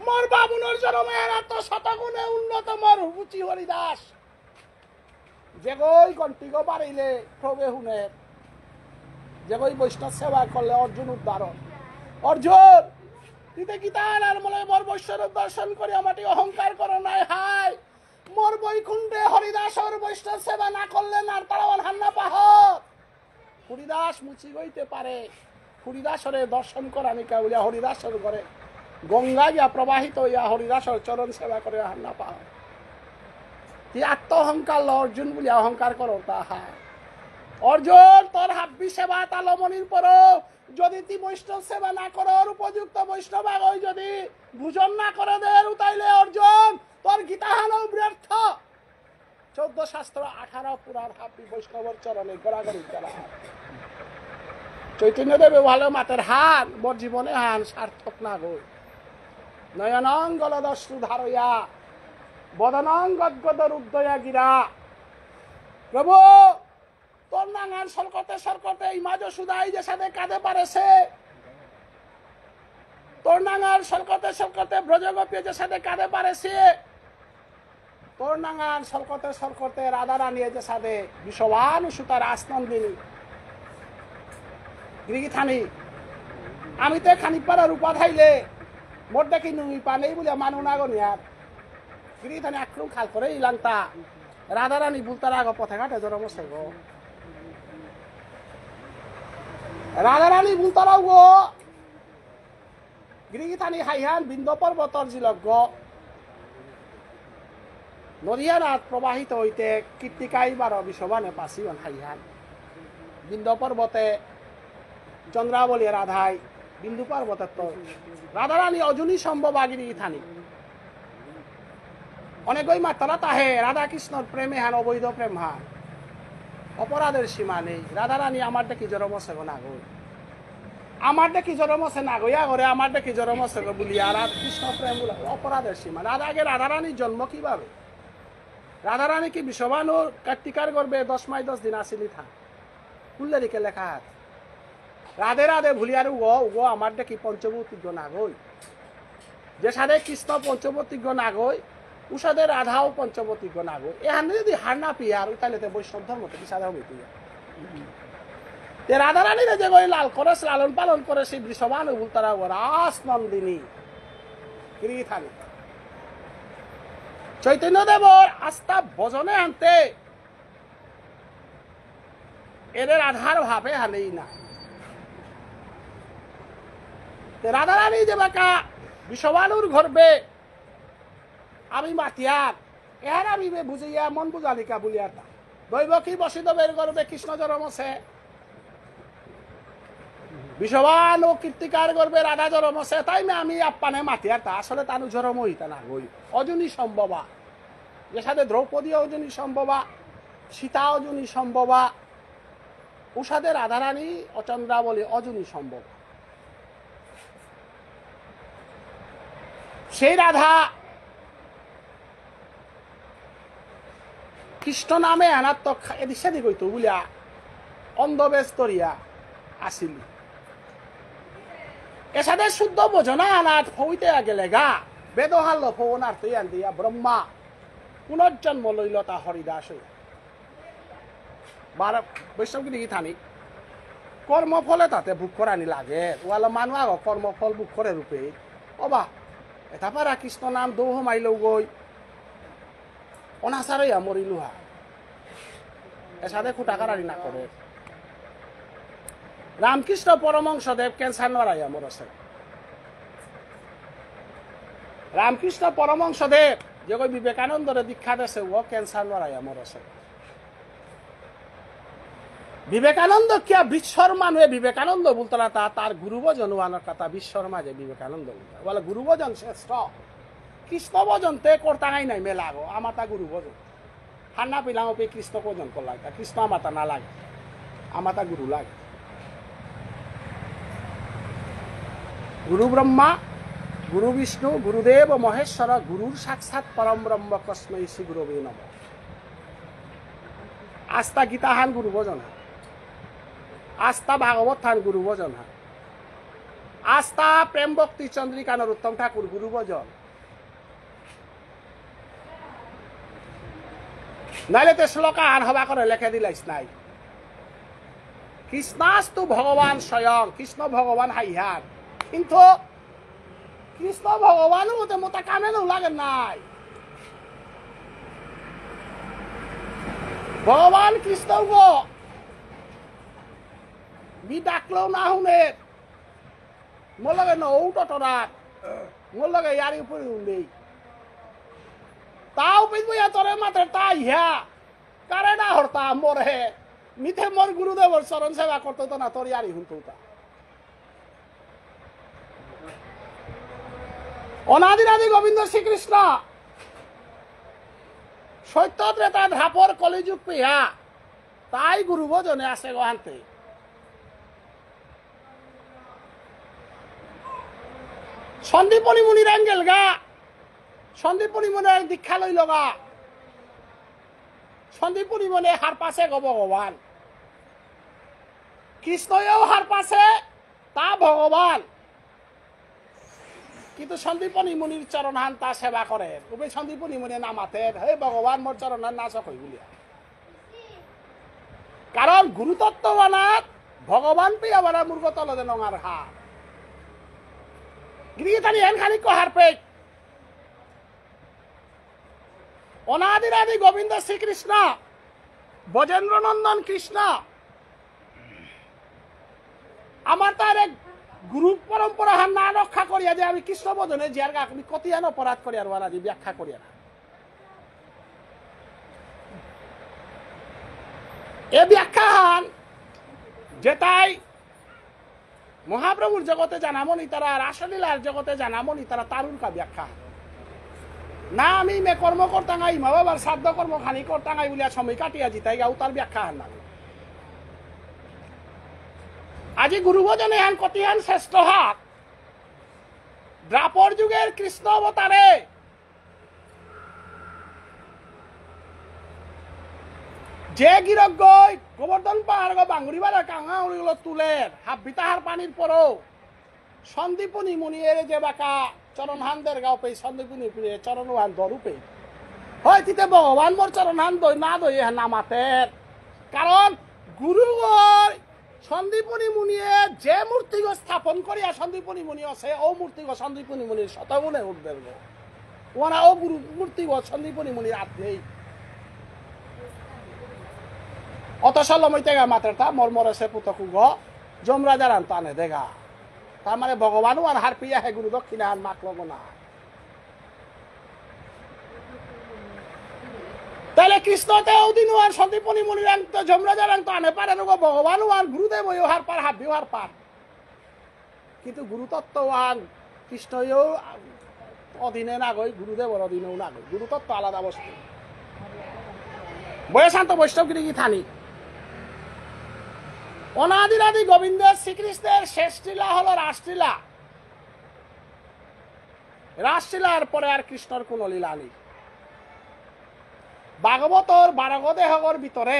মোর বামুনর জরম এরা তো শতগুণে উন্নত মোর মুচি হরিদাস। যেগই ঘন্টিগো বাড়িলে প্রভু হুনের, যেগই বৈষ্ণব সেবা করলে অর্জুন উদ্ধার হয়। অর্জুন, তুই তো গীতার আর বলে মোর বৈষ্ণব দর্শন করে আমাটি অহংকার করো নাই হায়। মোর বৈকুণ্ঠে হরিদাসর বৈষ্ণব সেবা না করলে নার তারাওয়ান হান্না পাহাড়। হরিদাস মুচি গইতে পারে। হরিদাসরে দর্শন করানিকা বুলিয়া হরিদাসর ঘরে গঙ্গা গিয়া প্রবাহিত হইয়া হরিদাসর চরণ সেবা করে হার না পাও। তি আত্ম অহংকার ল অর্জুন বুলিয়া অহংকার করো তাহা। অর্জুন তোর হাব্বি সেবা তালমনির পরও যদি তি বৈষ্ণব সেবা না করর উপযুক্ত বৈষ্ণব আগই যদি ভোজন না করে দের উতাইলে অর্জুন তোর গীতাহানও ব্যর্থ। চৌদ্দ শাস্ত্র আঠারো পুরাণ হাবি বৈষ্ণবর চরণে গড়াগড়ি চলা। চৈতন্যদেবে ভালো মাতের হান, মোর জীবনে হান সার্থক না গই। নয়নং গলদশ্রু ধারয়া, বদনং গদ্গদ রুদ্ধয়া গিরা। প্রভু, তোর নাঙান সলকতে সলকতে ইমা যশোদাই যে সাথে কাঁদে পারেছে, তোর নাঙান সলকতে সলকতে ব্রজগোপী যে সাথে কাঁদে পারেছে, তোর নাঙান সলকতে সলকতে রাধারানী যে সাথে বিশ্ববানু সুতা রাসনন্দিনী। গিরিগিথানি, আমি তো খানি পারা রূপা থাইলে মোর দেখি নুঙি পা নেই বলে মানু না গনিয়ার। গিরিগিথানি আক্রম খাল করে ইলাংতা। রাধারানী বুলতারা গো পথে ঘাটে জরম আছে গো। রাধারানী বুলতারা গো। গিরিগিথানি হাইহান বিন্ধ্য পর্বতর জিলগ্য নদিয়া নাদ প্রবাহিত হইতে কীর্তিকাই বারো বিশ্ববানে পাসিয়ন হাইহান। বিন্ধ্য পর্বতে চন্দ্রাবলী রাধাই বিন্দু পর্বতত্ত রাধারানী অজনী সম্ভবা গিরিগিথানি। অনেকই মাত্রা তাহে রাধাকৃষ্ণর প্রেম এহান অবৈধ প্রেম হান। অপরাধের সীমা নেই। রাধারানী আমার দেখি জরম আছে গো নাগই। আমার দেখি জরম আছে নাগই আগরে, আমার দেখি জরম আছে গো বুলিয়া রাধাকৃষ্ণ প্রেম বুলা অপরাধের সীমা। রাধা আগে রাধারানীর জন্ম কিভাবে? রাধারানী কি বিশ্ববানু কীর্তিকার গর্ভে দশ মাস দশ দিন আসিনি থা? কুল্লেরিকে লেখা আছে। রাধে রাধে ভুলিয়ার উগো, উগো আমার দেখি পঞ্চভৌতিক নাগই। যে সাথে কৃষ্ণ পঞ্চভৌতিক নাগই, উষাদে রাধাও পঞ্চবতী গণাগো। এহান যদি হার না পিয়ার, তাহলে তে বৈষ্ণব ধর্ম তো কিসাদে হবে তুই? তে রাধারানীরে যে গই লাল করেস, লালন পালন করেস, সেই বৃষভানু বুলতারা ও রাস নন্দিনী। গিরি গিথানি। চৈতন্যদেবর আস্থা ভজনে আনতে এরে রাধার ভাবে হানেই না। তে রাধারানী যে বাকা বৃষভানুর গর্ভে আমি মাতিয়ার, এহার আমি বে বুঝিয়া মন বুঝালিকা বুলিয়ার তা। দৈবকী বসুদেবর গর্ভে কৃষ্ণ জন্ম আছে। বৃষভানু কৃত্তিকার গর্ভে রাধা জন্ম আছে, তাই মে আমি আপ্পানে মাতিয়ার তা। আসলে তানু জন্ম হইতা না গই। অজনী সম্ভবা। যেসাদে দ্রৌপদী অজনী সম্ভবা, সীতা অজনী সম্ভবা, উষাদে রাধারানী অচন্দ্রাবলী অজনী সম্ভবা। সেই রাধা কৃষ্ণ নামে আনাত্মক এদিক সেদিক হইতো বুলিয়া অন্ধবেশ ধরিয়া আসিল। এসাদে শুদ্ধ ভজনা আনাত হইতে গেলেগা বেদহাল ফোন আর তৈয়ান দিয়া ব্রহ্মা পুনর্জন্ম লইল তা হরিদাস হইয়া। বারো বৈষ্ণব গিরি গিথানি। কর্মফলে তাতে ভোগ করানি লাগে। ওয়ালা মানু আগো কর্মফল ভোগ করে রূপে। ও বা, এটা পারা কৃষ্ণ নাম দৌ হমাই লৌগই। অনাচারে ইয়া মরিলুহা। এসাদে খুটা কারারি না করে। রামকৃষ্ণ পরমহংসদেব ক্যান্সার নরাইয়া মরসে। রামকৃষ্ণ পরমহংসদেব যেগই বিবেকানন্দরে দীক্ষা দেসে ও ক্যান্সার নরাইয়া মরসে। বিবেকানন্দ কিয়া বিশ্বর মানুয়ে বিবেকানন্দ বুলতারা তা, তার গুরু ভজন ওয়ানর কথা বিশ্বর মাঝে বিবেকানন্দ বুলতারা। বলে গুরু ভজন শ্রেষ্ঠ। কৃষ্ণ ভজন তে করতাঙাই নাই মেলাগো, আমাতা গুরু ভজন। হান্না পিলাং ওপে কৃষ্ণ ভজন করলাইতা, কৃষ্ণ আমাতা না লাগে, আমাতা গুরু লাগে। গুরু ব্রহ্মা, গুরু বিষ্ণু, গুরুদেব মহেশ্বর, গুরুর সাক্ষাৎ পরম ব্রহ্ম কস্মৈ শ্রী গুরবে নমঃ। আস্তা গীতা হান গুরু ভজন হান। আস্তা ভাগবত হান গুরু ভজন হান। আস্তা প্রেম ভক্তি চন্দ্রিকা নরোত্তম ঠাকুর গুরু ভজন। নাইলে তে শ্লোক আহান হবা করে লেখে দিলাইস নাই। কৃষ্ণাস্তু ভগবান স্বয়ং, কৃষ্ণ ভগবান হাইহান। কিন্তু কৃষ্ণ ভগবান মতে মোতা কামে না লাগে নাই। ভগবান কৃষ্ণ গো, মি ডাকলেও না হুনে। মোর লগে নৌ টটরাত। মোর লগে ইয়ারি উপরে উন্দেই। তাও পিছবো ইয়া তোরে মাত্র তাই হ্যাঁ। কারে না হরতা মোরে। মিথে মোর গুরুদেবর চরণ সেবা করতো তো না তোর ইয়ারি হুনতো তা। অনাদিরাদি গোবিন্দ শ্রীকৃষ্ণ। সত্য ত্রেতা দ্বাপর কলিযুগ পেয়া। তাই গুরু ভজনে আছে গো আনতে। সন্দীপনী মুনির এঙ্গেলগা। সন্দীপনী মুনির দীক্ষা লইলগা। সন্দীপনী মুনি হারপাসে গো ভগবান। কৃষ্ণয়েও হারপাসে তা ভগবান। কিন্তু সন্দীপনী মুনির চরণহান তা সেবা করে। তবে সন্দীপনী মুনি না মাতে, "হে ভগবান, মোর চরণহান না সকই" বুলিয়া। কারণ গুরুতত্ত্ব বানাত ভগবান পিয়া বানা মুরগ তলদে নঙার হা। গিরি গিথানি এন খানি কহার পেক। অনাদিরাদি গোবিন্দ শ্রীকৃষ্ণ, ব্রজেন্দ্র নন্দন কৃষ্ণ। আমার তার এক গুরু পরম্পরা হান না রক্ষা করিয়া যে আমি কৃষ্ণ ভজনে জিয়ার গা আমি কতিয়ান অপরাধ করিয়ার ওয়ালা যে ব্যাখ্যা করিয়া না। এ ব্যাখ্যা হান যেটাই মহাপ্রভুর জগতে জানামনি তারা, রাসলীলার জগতে জানামনি তারা, তারুর কা ব্যাখ্যা। না আমি মে কর্ম করতাঙাই, মা বাবার শ্রাদ্ধ কর্ম খানি করতাঙাই বুলিয়া সময় কাটিয়া জিতাই গাও, তার ব্যাখ্যা হান না। আজি গুরু ভজনে হান কতিহান শ্রেষ্ঠ হাত। দ্বাপর যুগের কৃষ্ণ অবতারে যে গিরকগই গোবর্ধন পাহাড়গ বাঙুরি বাজার কাঙা উড়িগুলো তুলের, হাব্বি তাহার পানির পরও, সন্দীপনী মুনিয়ে যে বাকা চরণহান দেরগা উপে, সন্দীপনী মুনিয়ে চরণ ওহান দর উপে। হয় তিতে ভগবান মোর চরণহান দই না দই এহান না মাতের। কারণ গুরুগই সন্দীপনী মুনিয়ে যে মূর্তিগ স্থাপন করিয়া সন্দীপনী মুনি আছে, ও মূর্তিগ সন্দীপনী মুনির শতগুণে ঊর্ধ্বগ। ওনা ও গুরু মূর্তিগ সন্দীপনী মুনির আত নেই। অত সলমই তেগা মাতের তা মোর মোরে সে পুতকুগ যমরাজারান তানে দেগা। তার মানে ভগবানও আর হারপিয়া হে গুরু দক্ষিণা আর মাকলগ না। তাহলে কৃষ্ণ তে ওদিন আর সন্দীপনী মুনিরাং তো যমরাজারাং তো আনে পারে রোগ ভগবানও আর গুরুদেব ওই হার পার হাবিও হার পার। কিন্তু গুরুতত্ত্ব ওয়ান কৃষ্ণও অধীনে না গই, গুরুদেবর অধীনেও না গই। গুরুতত্ত্ব আলাদা বস্তু। বয়সান্ত বৈষ্ণব গিরি গিথানি। অনাদিরাদি গোবিন্দের শ্রীকৃষ্ণের শেষ লীলা হলো রাসলীলা। রাসলীলার পরে আর কৃষ্ণর কোনো লীলা নেই। ভাগবতর বারগ দেহগর ভিতরে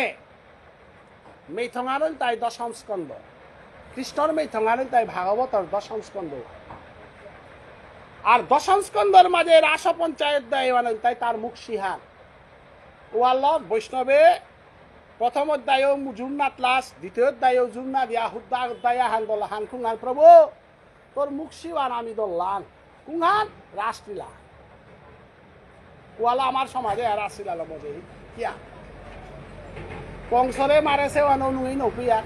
মেইথঙানল তাই দশম স্কন্ধ, কৃষ্ণর মেইথঙানল তাই ভাগবতর দশম স্কন্ধ। আর দশম স্কন্ধর মাঝে রাস পঞ্চায়েত দেয় মানে তাই তার মুখ সিহান। ওয়াল্লক বৈষ্ণবে প্রথম অধ্যায়ও জুর নাতলাস, দ্বিতীয় অধ্যায়ও জুর না দিয়া হুদ্দা অধ্যায় আহান বলা হান খুঙ্গান প্রভু। তোর মুখ শিবান আমি দল্লান। কুংহান? রাসলীলা। ওয়ালা আমার সমাজে আর রাসলীলা লো মজে। কিয়া? কংসরে মারেসে ওয়ানো নুই নকুয়া।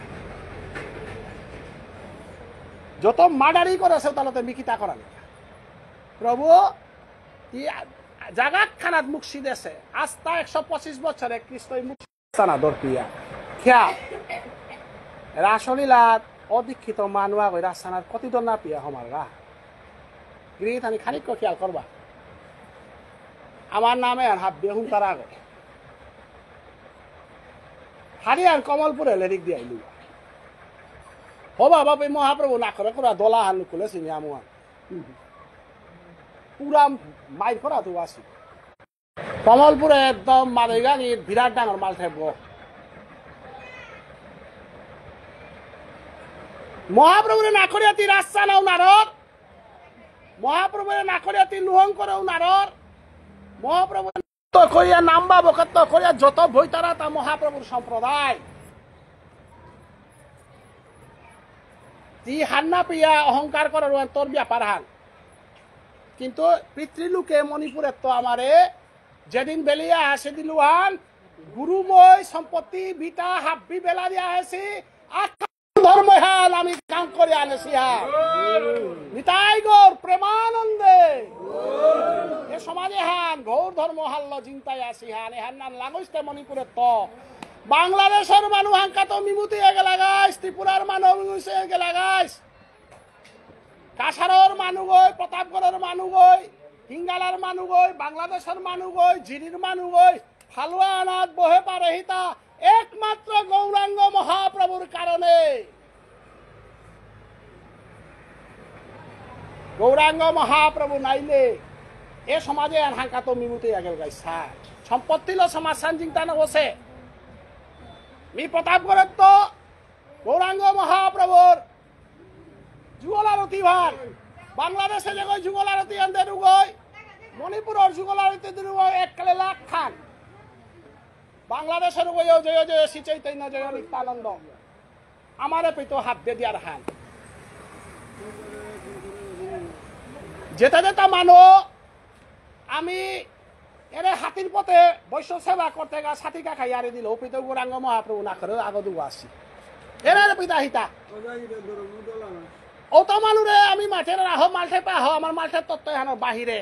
যত মার্ডারই করেসে তাহলে তো মিকিতা করা নেই। প্রভু, ই জাগাত খানাত মুখ সিদেসে। আস্তা একশো পঁচিশ বছরে কৃষ্ণই মুখ সানা দর পিয়া। খিয়া। রাসলীলাত অদীক্ষিত মানুয়া গই রাসানার কতি দর না পিয়া হমারগা। গিরি গিথানি খানিক খেয়াল করবা। আমার নামে আর হাব্বে হুম তারা গো। হারিয়ান কমলপুরে লেরিক দিয়ে আইলু। হবা বাপে মহাপ্রভু না করে করে দলা হান নুকুলে সিনি আমুয়ান। পুরা মাইর করা তো আসি। কমলপুরে একদম মাদইগাঙিত বিরাট ডাঙর মাল ঠেপব। মহাপ্রভুরে না করিয়া তি রাস্তা নাও নারর। মহাপ্রভুরে না করিয়া তি লুহং করেও নারর। মহাপ্রভু তো করিয়া নাম্বা বকত তো করিয়া যত বইতারা তা মহাপ্রভুর সম্প্রদায়। তি হান্না পিয়া অহংকার করার ওয়ান তোর ব্যাপার হান। কিন্তু পিতৃলোকে মণিপুরের তো আমারে যেদিন বেলিয়া আসে দিলুহান, গুরু মই সম্পত্তি বিটা হাব্বি বেলা দিয়া আসি, আখা ধর্ম হান আমি কাম করে আনেছি হা। নিতাই গৌর প্রেমানন্দে। এ সমাজে হান গৌর ধর্ম হাল্ল জিংতাই আসি হান, এহান নান লাগুইস্তে মণিপুরের তো। বাংলাদেশের মানু হাঙ্কা তো মিমুতি এগে লাগাইস, ত্রিপুরার মানু মিমুতি এগে লাগাইস। কাছাড়র মানুগই, প্রতাপগড়র মানুগই, হিঙ্গালার মানুগই, বাংলাদেশের মানুগই, জিরির মানুগই, ফালুয়া আনাত বহে পারেহিতা একমাত্র গৌরাঙ্গ মহাপ্রভুর কারণে। গৌরাঙ্গ মহাপ্রভু নাইলে এ সমাজে আর হাঙ্কা তো মিমুতে আগেল গাই স্যার। সম্পত্তি লো সমাজ সান জিংতা না বসে। মি প্রতাপগড়ের তো গৌরাঙ্গ মহাপ্রভুর যুগল আরতি ভার। বাংলাদেশে যেগই যুগল আরতি আনতে রুগই, মণিপুরর যুগল আরতি দিরুগই এককালে লাখ খান। বাংলাদেশের রুগই জয় জয় শ্রী চৈতন্য জয় নিত্যানন্দ। আমারে পেতো হাত দে দিয়ার হান। যেটা যেটা মানো আমি এরে হাতির পথে বৈষ্ণব সেবা করতে গা সাথী কাকা ইয়ারে দিল, ওপিত গৌরাঙ্গ মহাপ্রভু না করে আগ দুগো আসি। এরে রে পিতা হিতা। অত মানুরে আমি মাঠে রাহ, মালঠে পাহ, আমার মালঠে তত্ত্ব এহানোর বাহিরে।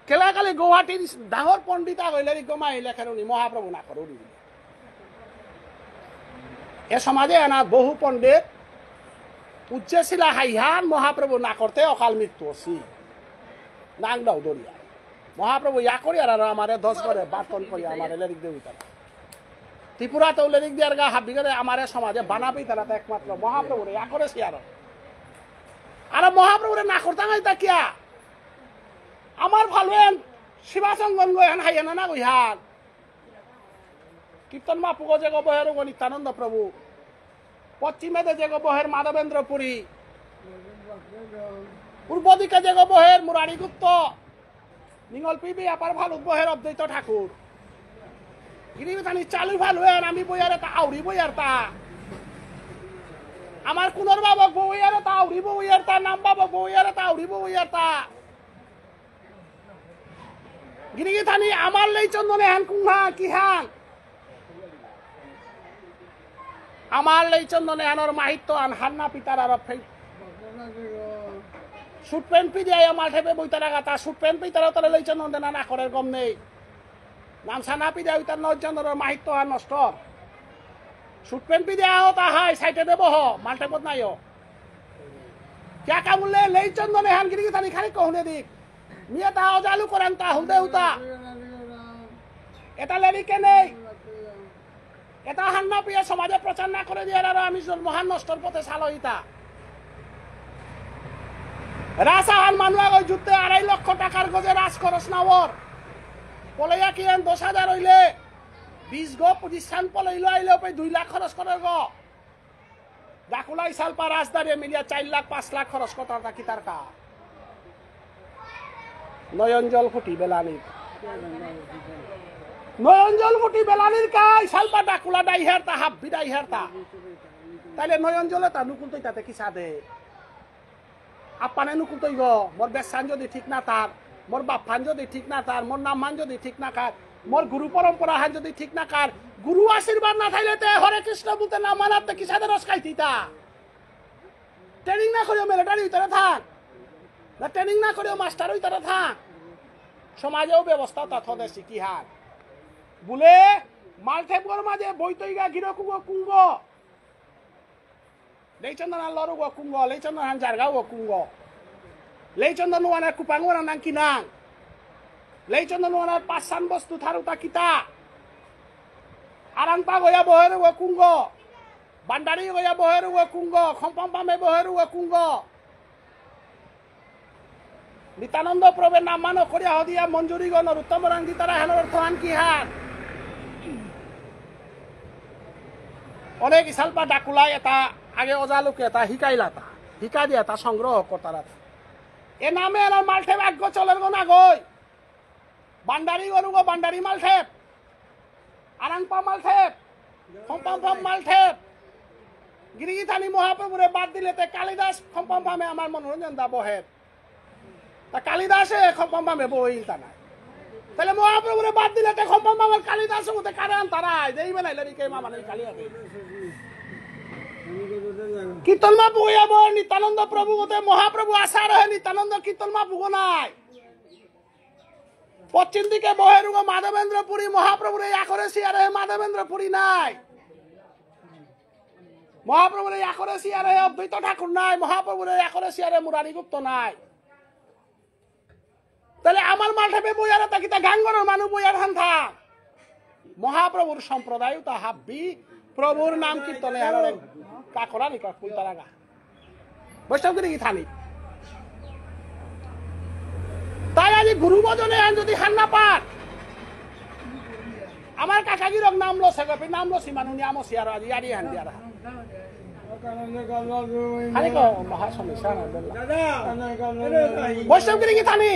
কেলাকালি গুয়াহাটির ডাঙর পণ্ডিত আগইলে রিগ মাহিলে খেরুনি মহাপ্রভু না করুনি। এ সমাজে এনা বহু পণ্ডিত উচ্চশিলা হাইহান মহাপ্রভু না করতে অকাল মৃত্যু অসি। নাংদাও দরিয়া। মহাপ্রভু ইয়া করি আর আর আমারে দশ করে বার্তন করি আমারে লেরিক দেবী তারা। ত্রিপুরা তো লেরিক দিয়ার গা হাবি করে আমারে সমাজে বানাবি তারা তো একমাত্র মহাপ্রভুরে ইয়া করে সিয়ার। আর মহাপ্রভুরে না করতাম এটা কিয়া? আমার ভালুয়েন শিবাচঙ্গন গো এহান হাইয়ানা না গো ইহান। কীর্তন মাপুগো যেগো বহের গো নিত্যানন্দ প্রভু। পশ্চিমেদে যেগো বহের মাধবেন্দ্র পুরী। পূর্ব দিকে যেগো বহের মুরারি গুপ্ত, নিঙল পিবি আপার ভালুত বহের অদ্বৈত ঠাকুর। গিরি গিথানি চালু ভালু এন আমি বইয়ারে তা আউরি বইয়ার তা। আমার কুনর বাবক বইয়ারে তা আউরি বইয়ার তা, নাম বাবক বইয়ারে তা আউরি বইয়ার তা। গিরি গিথানি আমার লেই চন্দনে হান কুংহা কি হান। আমার লেই চন্দনে হানর মাহিত্য আন হান্না পিতার আর ফেই। সুট প্যান্ট পিদিয়া আমার ঠেপে বইতারা গাতা, সুট প্যান্ট পিতারা তারা লেই চন্দন দেনা না করে গম নেই। নামসা না পিদিয়া উইতার নয় চন্দনর মাহিত্য আর নষ্ট। সুট প্যান্ট পিদিয়া হতা হাই, সাইটে দেব হ, মালঠেপত নাই হ। কিয়া কামুলে লেই চন্দনে হান গিরি গিথানি খালি কহুনে দিক। মিয়া তা অজালু করান তা হুদে উতা। এটা লেরিকে নেই। এটা হান্না পিয়া সমাজে প্রচার না করে দিয়ে আর আমি মহান নষ্টর পথে চালইতা। রাস আহান মানু আগই যুদ্ধে আড়াই লক্ষ টাকার গজে রাস খরচ না ওর। পলেয়া কি এন দশ হাজার হইলে বিশ গো পঁচিশ সান পলেইলো আইলে ওপে দুই লাখ খরচ করে গো। ডাকুলা ইসালপা রাজধানী মিলিয়া চার লাখ পাঁচ লাখ খরচ করতারা তা কিতার কা? নয়ন জল ফুটি বেলানির। নয়ন জল ফুটি বেলানির কা ইসালপা ডাকুলা ডাইহার তা হাব্বি ডাইহার তা। তাইলে নয়ন জলে তা নুকুল তো তাতে কি সাদে? আপ্পানে নুকুতইব, মোর বেশহান যদি ঠিক না থার, মোর বাপহান যদি ঠিক না থার, মোর নামহান যদি ঠিক না থার, মোর গুরু পরম্পরাহান যদি ঠিক না থার, গুরু আশীর্বাদ না থাইলে তে হরে কৃষ্ণ বুলতে না মানাতে কিসাদে রস খাইতিতা? ট্রেনিং না করিও মিলিটারি ভিতরে থাক, না ট্রেনিং না করিও মাস্টার ভিতরে থাক, সমাজেও ব্যবস্থা তা থদে শিখিহার। বুলে মালঠেপগর মাঝে বইতইগা গিরকুগ কুঙ্গ, লেইচন্দন হান লরুগ কুঙ্গ, লেইচন্দন হান জারগাগ কুঙ্গ। লেইচন্দন ওয়ানা কুপাং ওয়ানা নাং কিনাং। লেইচন্দন ওয়ানা পাঁচহান বস্তু থারুতা কিতা। আরাংপা গয়া বহেরুগ কুঙ্গ। বান্ডারি গয়া বহেরুগ কুঙ্গ। খম্পাম পামে বহেরুগ কুঙ্গ। নিত্যানন্দ প্রভুর নাম মানো করিয়া হদিয়া মঞ্জুরিগ নরোত্তম রাংদিতারা হানর অর্থহান কিহান? অনেক ইসালপা ডাকুলাই এটা আগে ওজা লোকে এটা শিকাইলাতা, শিকাই দিয়া এটা সংগ্রহ করতারা। এ নামে এলা মালঠেপ আগ চলের গো না গই। বান্ডারি গরু গো বান্ডারি মালঠেপ। আরাংপা মালঠেপ। খম্পাম ফাম মালঠেপ। গিরিগিথানি মহাপ্রভুরে বাদ দিলে তে কালিদাস খম্পাম ফামে আমার মনোরঞ্জন দা বহের। তা কালিদাসে খম্পাম ফামে বইল তা নাই। তাহলে মহাপ্রভুরে বাদ দিলে তে খম্পাম ফামে কালিদাস হতে কারে আনতারাই। দেইবে নাই লেরিকে মামা নাই কালিয়া দেই। কীর্তন মা বইয়া বই নিত্যানন্দ প্রভু হতে মহাপ্রভু আসার হে নিত্যানন্দ কীর্তন মা ভুগো নাই। পশ্চিম দিকে বহেরুগ মাধবেন্দ্র পুরী মহাপ্রভুরে ইয়া করে সিয়ারে মাধবেন্দ্র পুরী নাই। মহাপ্রভুরে ইয়া করে সিয়ারে অদ্বৈত ঠাকুর নাই, মহাপ্রভুরে ইয়া করে সিয়ারে মুরারি গুপ্ত নাই। তাহলে আমার মালঠেপে বইয়ারা তা কিতা গাঙ্গর মানু বইয়ার হান থা। মহাপ্রভুর সম্প্রদায় তা হাব্বি, প্রভুর নাম কীর্তনে হারারে কাকরা নিকা কুলতারাগা। বৈষ্ণব গিরি গিথানি। তাই আজি গুরু ভজনে আন যদি হান্না পার, আমার কাকাগিরক নাম লসে গপি, নাম লসি মানু নিয়াম সিয়ার আজি ইয়ারি হান দিয়ারা। খালি কো মহা সমস্যা না বললা। দাদা, বৈষ্ণব গিরি গিথানি।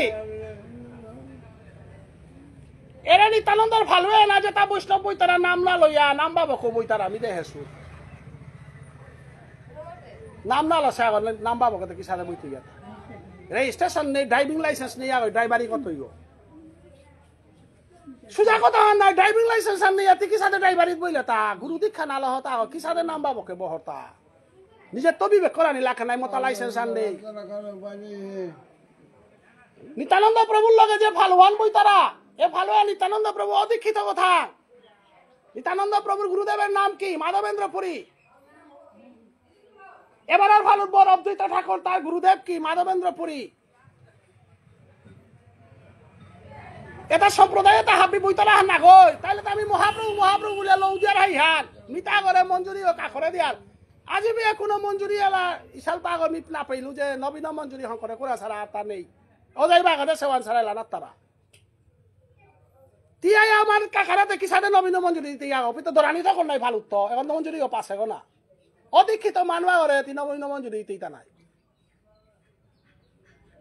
এরা নিত্যানন্দর ভালো না যেটা বৈষ্ণব বইতারা নাম না লইয়া, নাম বাবক বইতারা আমি দেহেসু। নাম না লসে আগর নাম বাবক দেখি সাথে বইতে গিয়া। রেজিস্ট্রেশন নেই, ড্রাইভিং লাইসেন্স নেই, আগে ড্রাইভারি কত হইব? সুজা কথা নাই, ড্রাইভিং লাইসেন্স আর নেই, এতে কি সাথে ড্রাইভারি বইলে তা? গুরু দীক্ষা না লহ তা, কি সাথে নাম বাবকে বহরতা? নিজে তো বিবেক করানি লাখে নাই, মতা লাইসেন্স আর নেই। নিত্যানন্দ প্রভুর লগে যে ভালোয়ান বইতারা, এ ভালোয়ান নিত্যানন্দ প্রভু অদীক্ষিত কথা। নিত্যানন্দ প্রভুর গুরুদেবের নাম কি? মাধবেন্দ্র পুরী। এবার আর ভালো বড় অদ্বৈত ঠাকুর, তার গুরুদেব কি? মাধবেন্দ্র পুরী। এটা সম্প্রদায়, এটা হাবি বইতলা হান না গই। তাইলে তো আমি মহাপ্রভু, মহাপ্রভু বলে লৌদিয়ার হাই হান। মিতা করে মঞ্জুরি ও কাকরে দিয়ার। আজি বিয়া কোনো মঞ্জুরি এলা ইশাল পাগর মিত না পাইলু যে নবীন মঞ্জুরি হংকরে করে সারা আর তা নেই। ও যাই বাগানে সেওয়ান সারা এলা না তারা। তিয়াই আমার কাকারা দেখি সাথে নবীন মঞ্জুরি দিতে ইয়া। অপি তো দরানি তখন নাই ভালো তো। এখন তো মঞ্জুরি ও পাশে গো না। অদীক্ষিত মানুয়া করে তিন নবীন মঞ্জুরি দিতে ইতা নাই।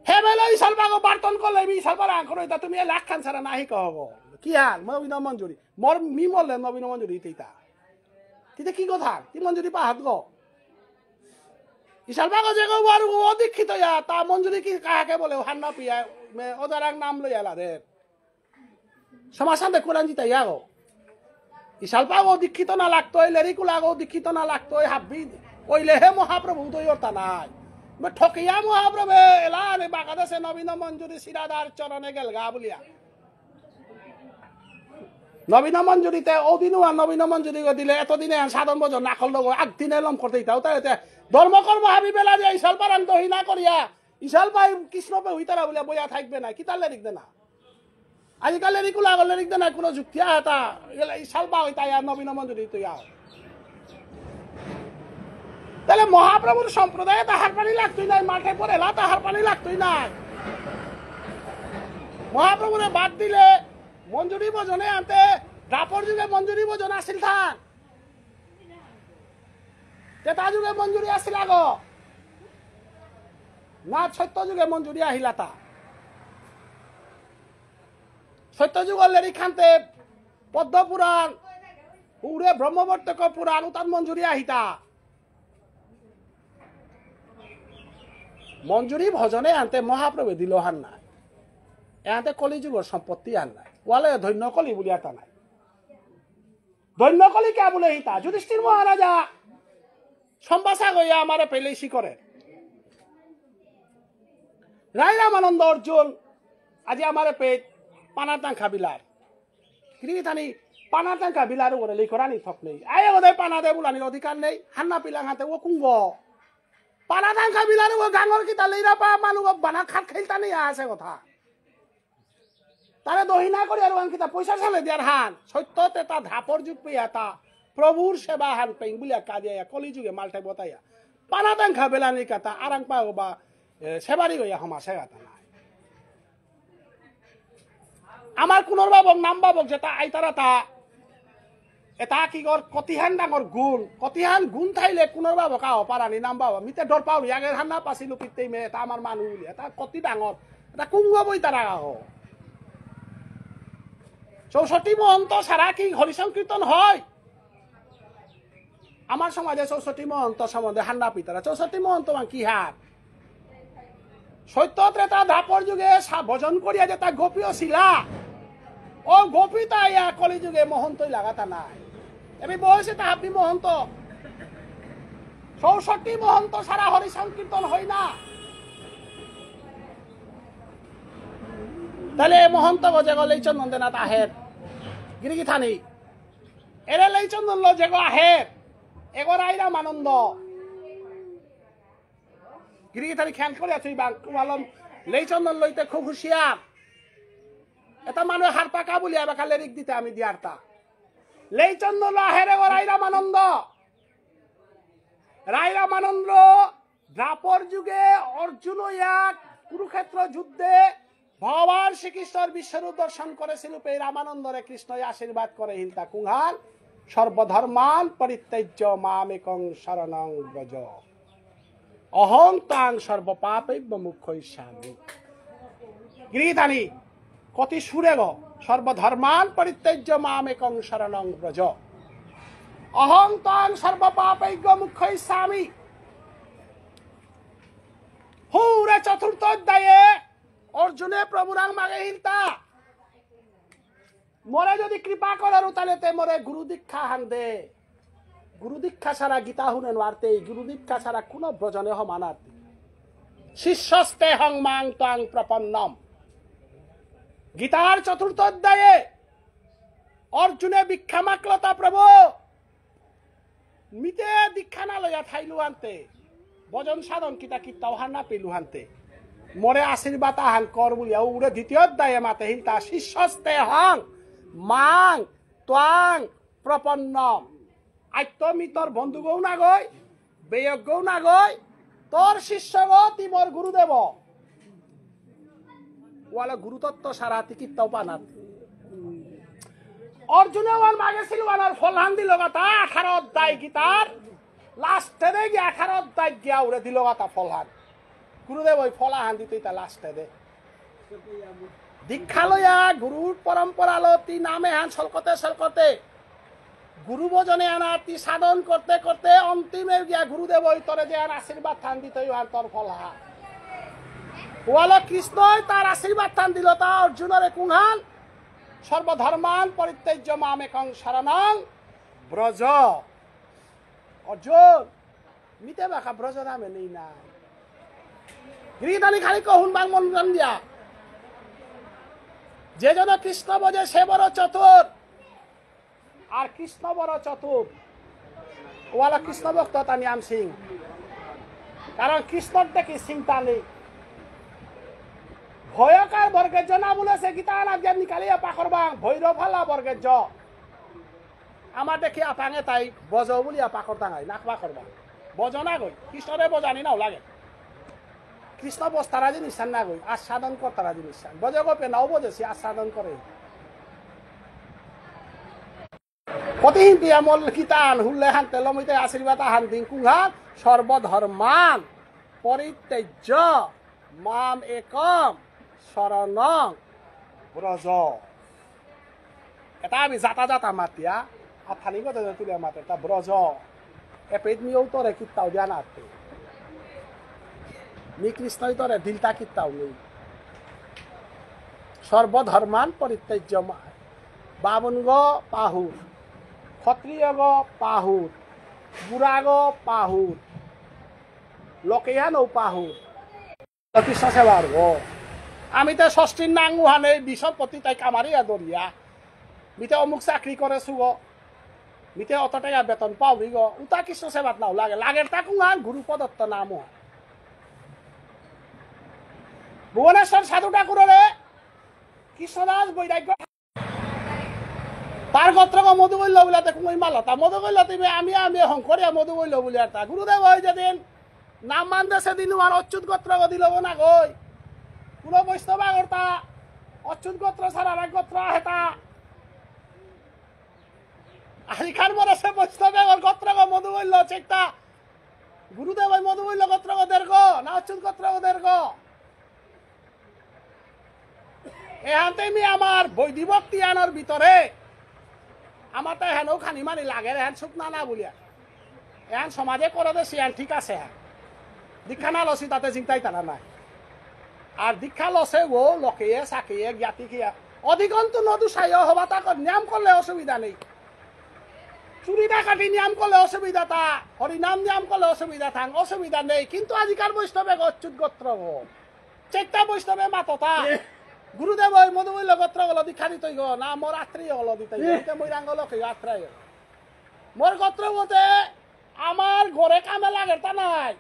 হেবেলো ইশালপাগো বার্তন করলে মি ইশালপার আঙকরো ইতা তুমি এ লাখ খান সারা নাহি কহগো। কি হাল? নবীন মঞ্জুরি। মোর মি মরলে নবীন মঞ্জুরি ইতা। তিতে কি কথা? তি মঞ্জুরি পাহাত গো। ইশালপাগো যে গো বারু গো অদীক্ষিত ইয়া, তা মঞ্জুরি কি কাহাকে বলে? ও হান্না পিয়া, মে ওদারাং নাম লইয়া লাদের। সমাজ শান্তি কোরআন জিতা ইয়াগো। ইশালপাগো দীক্ষিত না লাগতই, লেরিকুলাগো দীক্ষিত না লাগতই, হাব্বি ওইলে হে মহাপ্রভু তো ইয়র্তা নাই। মে ঠকিয়া মহাপ্রভু এলা নে বাগাদেশে নবীন মঞ্জুরি শিরাদার চরণে গেলগা বুলিয়া। নবীন মঞ্জুরিতে ওদিনও আর নবীন মঞ্জুরি গো দিলে এতদিনে আর সাধন ভজন না করলো গো, একদিনে লম করতে ইতাও তাই এতে ধর্ম কর্ম হাবি বেলা দিয়ে ইশালপারাং দহিনা করিয়া, ইশালপাই কৃষ্ণ পে হইতারা বুলিয়া বইয়া থাকবে না, কিতার লেরিক দেনা? আজিকালি লেরিকুলা আগর লেরিক দেনা কোনো যুক্তি আতা, এলা ইশালপা হইতা ইয়া নবীন মঞ্জুরি তো ইয়া। তাহলে মহাপ্রভুর সম্প্রদায়ে তাহার পানি লাগতই নাই, মাঠে পড়ে এলা তাহার পানি লাগতই নাই। মহাপ্রভুরে বাদ দিলে মঞ্জুরি ভজনে আনতে দ্বাপর যুগে মঞ্জুরি ভজন আসিল থান। ত্রেতা যুগে মঞ্জুরি আসিল আগ। না সত্য যুগে মঞ্জুরি আহিলা তা। সত্য যুগর লেরিক খানতে পদ্ম পুরাণ, উরে ব্রহ্মবর্তক পুরাণ উতাত মঞ্জুরি আহিতা। মঞ্জুরি ভজনে আনতে মহাপ্রভু দিল হান নাই। এ আনতে কলিযুগর সম্পত্তি হান নাই। ওয়ালে ধন্য কলি বুলিয়া তা নাই। ধন্য কলি কে বুলে হিতা? যুধিষ্ঠির মহারাজা সম্বাসা গইয়া আমারে পেলেসি করে। রায় রামানন্দ অর্জুন আজি আমারে পে পানা তাংখা বিলার। গিরি গিথানি পানা তাংখা বিলার ওরে লেই করানি থক নেই। আয়ে ওদে পানা দে বুলানি অধিকার নেই। হান্না পিলাং হাতে ও কুঙ্গ। পানা তাংখা বিলার ও গাঙর কিতা লেইরা পা মানু বানা খাত খেলতা নেই আসে কথা। তারে দহিনা করি আর ওহান কিতা পয়সা সালে দিয়ার হান। সত্য ত্রেতা দ্বাপর যুগ পেয়া তা প্রভুর সেবা হান পেইং বুলিয়া কাদিয়া কলিযুগে মালটাই বতাইয়া। পানা তাংখা বেলানি কাতা আরাং পাও বা, এ, সেবারি গইয়া হমা সেগাতা নাই। আমার কুনর বাবক, নাম বাবক যেতা আইতারা তা, এতা কি কর কতিহান ডাঙর গুণ, কতিহান গুণ থাইলে কুনর বাবক আও পারানি নাম বাবক। মিতে ডর পাউরি, আগে হান না পাসিলু পিতেই মে, এতা আমার মানু বুলি, এতা কতি ডাঙর, এতা কুঙ্গ বই তারা আহ। চৌষট্টি মহন্ত সারা কি হরিসংকীর্তন হয়? আমার সমাজে চৌষট্টি মহন্ত সম্বন্ধে হান্না পিতারা। চৌষট্টি মহন্ত মানে কি হার? সত্য ত্রেতা দ্বাপর যুগে সা-, ভজন করিয়া যেতা গোপী অসিলা, ও গোপী তা ইয়া কলিযুগে মহন্তই লাগাতা নাই। এবে বয়সে তা হাবি মহন্ত। চৌষট্টি মহন্ত সারা হরি সংকীর্তন হয় না। তাহলে এ মহন্ত গজে গলেই চন্দন দেনা তাহের। গিরিগিথানি। এরে লেইচন্দন ল যেগো আহের, এগো রাইরামানন্দ। গিরি তারি খেয়াল করে আছো, এই বাং-, ওয়ালম লেইচন্দন লইতে খুব হুঁশিয়ার। এটা মানুষ হারপাকা বলি আবার কালে রিক দিতে আমি দিয়ারতা। লেইচন্দন ল আহের এগো রাইরামানন্দ। রাইরামানন্দ দ্বাপর যুগে অর্জুন ইয়াক কুরুক্ষেত্র যুদ্ধে ভগবান শ্রীকৃষ্ণর বিশ্বরূপ দর্শন করেছিল, পে রামানন্দরে কৃষ্ণই আশীর্বাদ করে হিলতা কুংহান, "সর্বধর্মান পরিত্যজ্য মামেকং শরণং ব্রজ। অহং ত্বাং সর্বপাপেভ্য মোক্ষয়িষ্যামি।" গিরিধানী, কতি সুরে গো, "সর্বধর্মান পরিত্যজ্য মামেকং শরণং ব্রজ। অহং ত্বাং সর্বপাপেভ্য মোক্ষয়িষ্যামি।" হুরে চতুর্থ অধ্যায়ে অর্জুনে প্রভুরাং মাগে হিলতা, "মোরে যদি কৃপা করার উতালে তে মোরে গুরু দীক্ষা হান দে।" গুরু দীক্ষা ছাড়া গীতা হুনে নোয়ারতে, গুরু দীক্ষা ছাড়া কোনো ব্রজনে হমানার। "শিষ্যস্তেহং মাং ত্বাং প্রপন্নম।" গীতার চতুর্থ অধ্যায়ে অর্জুনে ভিক্ষা মাগলতা, "প্রভু, মিতে দীক্ষা না লইয়া থাইলু আনতে, ভজন সাধন কিতা কিতাও হার না পেলু আনতে, মোরে আশীর্বাদ আহান কর" বুলিয়া উরে দ্বিতীয় অধ্যায়ে মাতে হিলতা, "শিষ্যস্তেহং মাং ত্বাং প্রপন্নম।" আইত্ত মি তোর বন্ধুগৌ নাগই, বেয়কগৌ নাগই, তোর শিষ্যগ তি মোর গুরুদেব। ওয়ালা গুরুতত্ত্ব সারা তি কিত্তাও পানাত। অর্জুনে ওয়ান মাগেছিল ওয়ানার ফলহান দিল গাতা আঠারো অধ্যায় গীতার। লাস্টে দে গিয়া আঠারো অধ্যায় গিয়া উড়ে দিল গাতা ফলহান। গুরুদেব ওই ফলাহান দিতে ইতা লাস্টে দে। দীক্ষা লইয়া গুরুর পরম্পরা লতি নামে হান সলকতে সলকতে গুরু ভজনে আনাতি সাধন করতে করতে অন্তিমে গিয়া গুরুদেব ওই তরে যে আর আশীর্বাদ থান দিতে ওই আর তোর ফলা। ওয়ালা কৃষ্ণই তার আশীর্বাদ থান দিল তা অর্জুনরে কুংহান সর্বধর্মান পরিত্যজ্য মামেকং শরণং ব্রজ। অর্জুন, মিতে বাকা ব্রজ নামে নেই না। গিরিধানী খালি কহুন বাং মন দিয়া। যে জন কৃষ্ণ ভজে সে বড় চতুর। আর কৃষ্ণ বড় চতুর। ওয়ালা কৃষ্ণ ভক্ত তা নিয়াম সিং। কারণ কৃষ্ণর দেখি চিন্তা নেই। ভয়কার বর্গের জন বুলেছে গীতা আনাত গিয়া নিকালিয়া পাকরবাং ভৈরব হালা বর্গের জ। আমার দেখি আপাঙে তাই বজ বুলিয়া পাকর তাঙাই নাক পাকরবাং। বজ না গই, কৃষ্ণরে বজানি নাও লাগে। কৃষ্ণ বস্তারা জিনিস না গই, আস্বাদন করতারা জিনিস। বজ গোপে নাও বজেছি আস্বাদন করে। কতিহিন দিয়া মল কিতান হুল্লে হান তেল মিতে আশীর্বাদ আহান দিন কুংহান সর্বধর্মান পরিত্যজ্য মাম একম শরণং ব্রজ। এটা আমি জাতা জাতা মাতিয়া, আথানি গজে তুলে মাতে, তা ব্রজ। এপেইত মি উত্তরে কিত্তাও দিয়া নাতে। মি কৃষ্ণই তরে দিলতা কিত্তাও নেই। সর্বধর্মান পরিত্যজ্য মা-, বামুনগ পাহুর, ক্ষত্রিয়গ পাহুর, বুড়াগ পাহুর, লোকেয়ানও পাহুর। কৃষ্ণ সেবার গো। আমি তো ষষ্ঠীর নাঙ উহানে বিষম পতি তাই কামারিয়া দরিয়া। মিতে অমুক চাকরি করে সুগো। মিতে অত টাকা বেতন পাও গো। উতা কৃষ্ণ সেবাত নাও লাগে। লাগের তা কুঙান গুরু প্রদত্ত নাম উহান। ভুবনেশ্বর সাধু ঠাকুররে কৃষ্ণদাস বৈরাগ্য তার গোত্রগ মধুবৈল্য বুলিয়া দেখুন ওই মালতা। মধুবৈল্য তুমি আমি আমি হংকরিয়া মধুবৈল্য বুলিয়া তা। গুরুদেব ওই যেদিন নাম মানতে সেদিন আর অচ্যুত গোত্রগ দিল না গই। কোনো বৈষ্ণব আগরতা অচ্যুত গোত্র ছাড়া আর এক গোত্র আহেতা। আজিকার মরে সে বৈষ্ণব আগর গোত্রগ মধুবৈল্য চেকটা। গুরুদেব ওই মধুবৈল্য গোত্রগ দেরগ না অচ্যুত গোত্রগ দেরগ। এহানতে মি আমার বৈধি ভক্তি আনার ভিতরে আমার তাই হেন খানি মানি লাগে, এহান শুকনা না বলিয়া। এহান সমাজে করে দেসি, এহান ঠিক আছে, হ্যাঁ। দীক্ষা না লসি তাতে চিন্তাই তারা নাই। আর দীক্ষা লসে ও লোকে, সাকে, জ্ঞাতি কি, অধিকন্তু নদুষায় হবা তা কর, নিয়ম করলে অসুবিধা নেই। চুরি ডাকাতি নিয়ম করলে অসুবিধা তা, হরিনাম নিয়ম করলে অসুবিধা থাং, অসুবিধা নেই। কিন্তু আজিকার বৈষ্ণবে অচ্যুত গোত্র ও। চেকটা বৈষ্ণবে মাততা। গুরুদেব ওই মধুবৈল্য গোত্র হলো দীক্ষা দিতই গো, না মোর আত্রেয় হলো দিতই গো। এতে মৈরাঙ্গ লোকে আত্রেয়। মোর গোত্র মতে আমার ঘরে কামে লাগের তা নাই।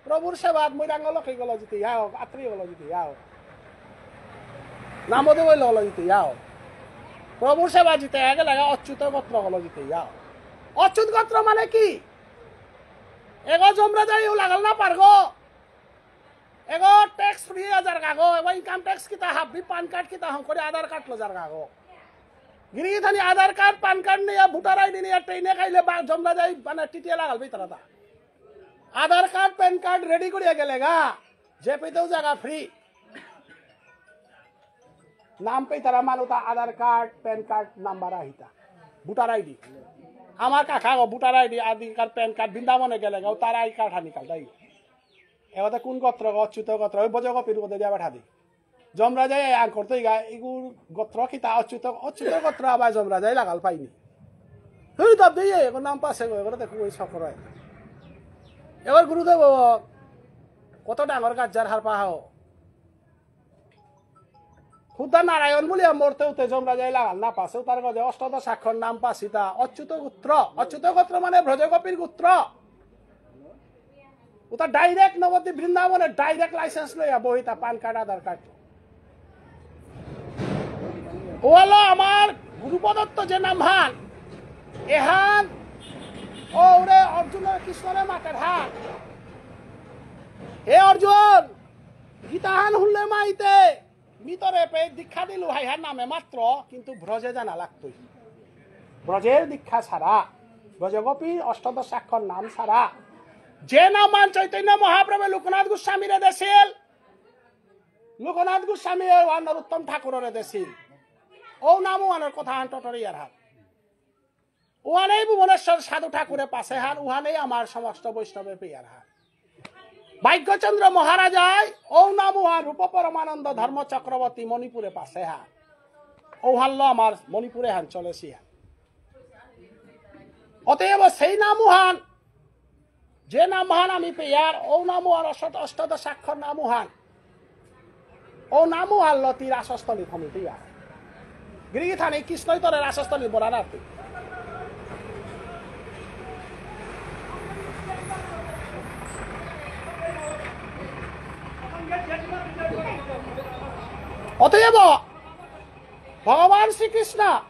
প্রভুর সেবাত মৈরাঙ্গ লোকে গলো জিতে যাও, আত্রেয় গলো জিতে যাও। না মধুবৈল্য গলো জিতে যাও। প্রভুর সেবা জিতে আগে লাগা অচ্যুত গোত্র গলো জিতে যাও। অচ্যুত গোত্র মানে কি? এগো যমরাজাইও লাগাল না পারগো। এগো ট্যাক্স ফ্রি হাজার গাগো, এগো ইনকাম ট্যাক্স কিতা হাবি, পান কার্ড কিতা হং করে আধার কার্ড লো যার গাগো। গিরি থানি আধার কার্ড, পান কার্ড নিয়ে, ভোটার আইডি নিয়ে, ট্রেনে খাইলে বা যমরাজাই মানে টিটিএ লাগাল ভিতরে তা। আধার কার্ড, প্যান কার্ড রেডি করিয়া গেলে গা, যে পেতেও জায়গা ফ্রি। নাম পেইতারা মানু তা আধার কার্ড, প্যান কার্ড নাম্বার আহিতা। Voter ID. আমার কাকা গো ভোটার আইডি, আধার কার্ড, প্যান কার্ড বৃন্দাবনে গেলে গো, তার আই কার্ড হানি কাল তাই। এগোতে কোন গোত্র গো, অচ্যুত গোত্র, ওই বজগ পিরু গো দিয়া বেঠা দি। যমরাজাই আং করতে গা, ইগু গোত্র কিতা অচ্যুত, অচ্যুত গোত্র আবার যমরাজাই লাগাল পাইনি। হুই দব দিয়ে, এগো নাম পাশে গো, এগোতে দেখো ওই সকর হয়। এবার গুরুদেব, কত ডাঙর গাজ্জার হারপা হাও। খুদা নারায়ণ বুলিয়া মরতে উতে যমরাজাই লাগাল না পাসে, তার গজে অষ্টাদশ অক্ষর নাম পাসিতা অচ্যুত গোত্র। অচ্যুত গোত্র মানে ব্রজগোপীর গোত্র। ওটা ডাইরেক্ট নবদ্বীপ বৃন্দাবনে ডাইরেক্ট লাইসেন্স লইয়া বহিতা পান কার্ড, আধার কার্ড। ওয়ালো আমার গুরু প্রদত্ত যে নামহান, এহান, ও ওরে অর্জুন কৃষ্ণরে মাতের হান। হে অর্জুন, গীতাহান হুনলে মাইতে, মিতরে পে দীক্ষা দিলু হাইহার নামে মাত্র, কিন্তু ব্রজে জানা লাগতই। ব্রজের দীক্ষা ছাড়া, ব্রজগোপী অষ্টাদশ অক্ষর নাম ছাড়া, যে নামহান চৈতন্য মহাপ্রভু লোকনাথ গোস্বামীরে দেছিল, লোকনাথ গোস্বামী ওহান নরোত্তম ঠাকুররে দেছিল। ও নাম ওহানর কথা আন টটরি আর হাত। ওহানেই ভুবনেশ্বর সাধু ঠাকুরে পাসে হান, ওহানেই আমার সমস্ত বৈষ্ণবে পেয়ার হান। ভাগ্যচন্দ্র মহারাজায় ও নাম ওহান রূপ পরমানন্দ ধর্ম চক্রবর্তী মণিপুরে পাসে হান। ও হানলো আমার মণিপুরে হান চলেসি হান। অতএব সেই নাম ওহান, যে নাম ওহান আমি পেয়ার, ও নাম ওহান অষ্ট-, অষ্টাদশ অক্ষর নাম ওহান। ও নাম ওহানলো তি রাসস্থলী থমিতে আর। গিরি গিথানি কৃষ্ণই তোরে রাসস্থলী বরানার্থী। অতএব ভগবান শ্রীকৃষ্ণ,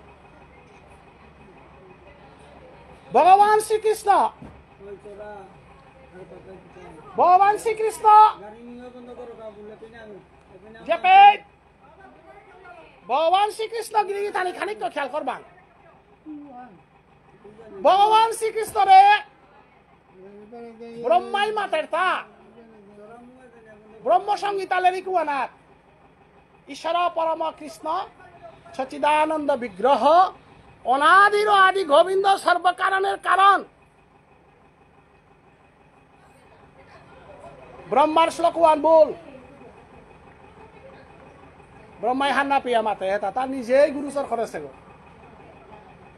ভগবান শ্রীকৃষ্ণ, ভগবান শ্রীকৃষ্ণ, যেপে ভগবান শ্রীকৃষ্ণ গিরি গিথানি খানিক খেয়াল করবাং। ভগবান শ্রীকৃষ্ণরে ব্রহ্মাই মাতের তা। ব্রহ্ম সংহিতা লেরিক ওহানাত ঈশ্বর পরম কৃষ্ণ সচ্চিদানন্দ বিগ্রহ অনাদির আদি গোবিন্দ সর্বকারণের কারণ। ব্রহ্মার শ্লোক ওহান বল। ব্রহ্মাই হান্না পিয়া মাতে, হেতা তা নিজেই গুরুচর করেসে গো।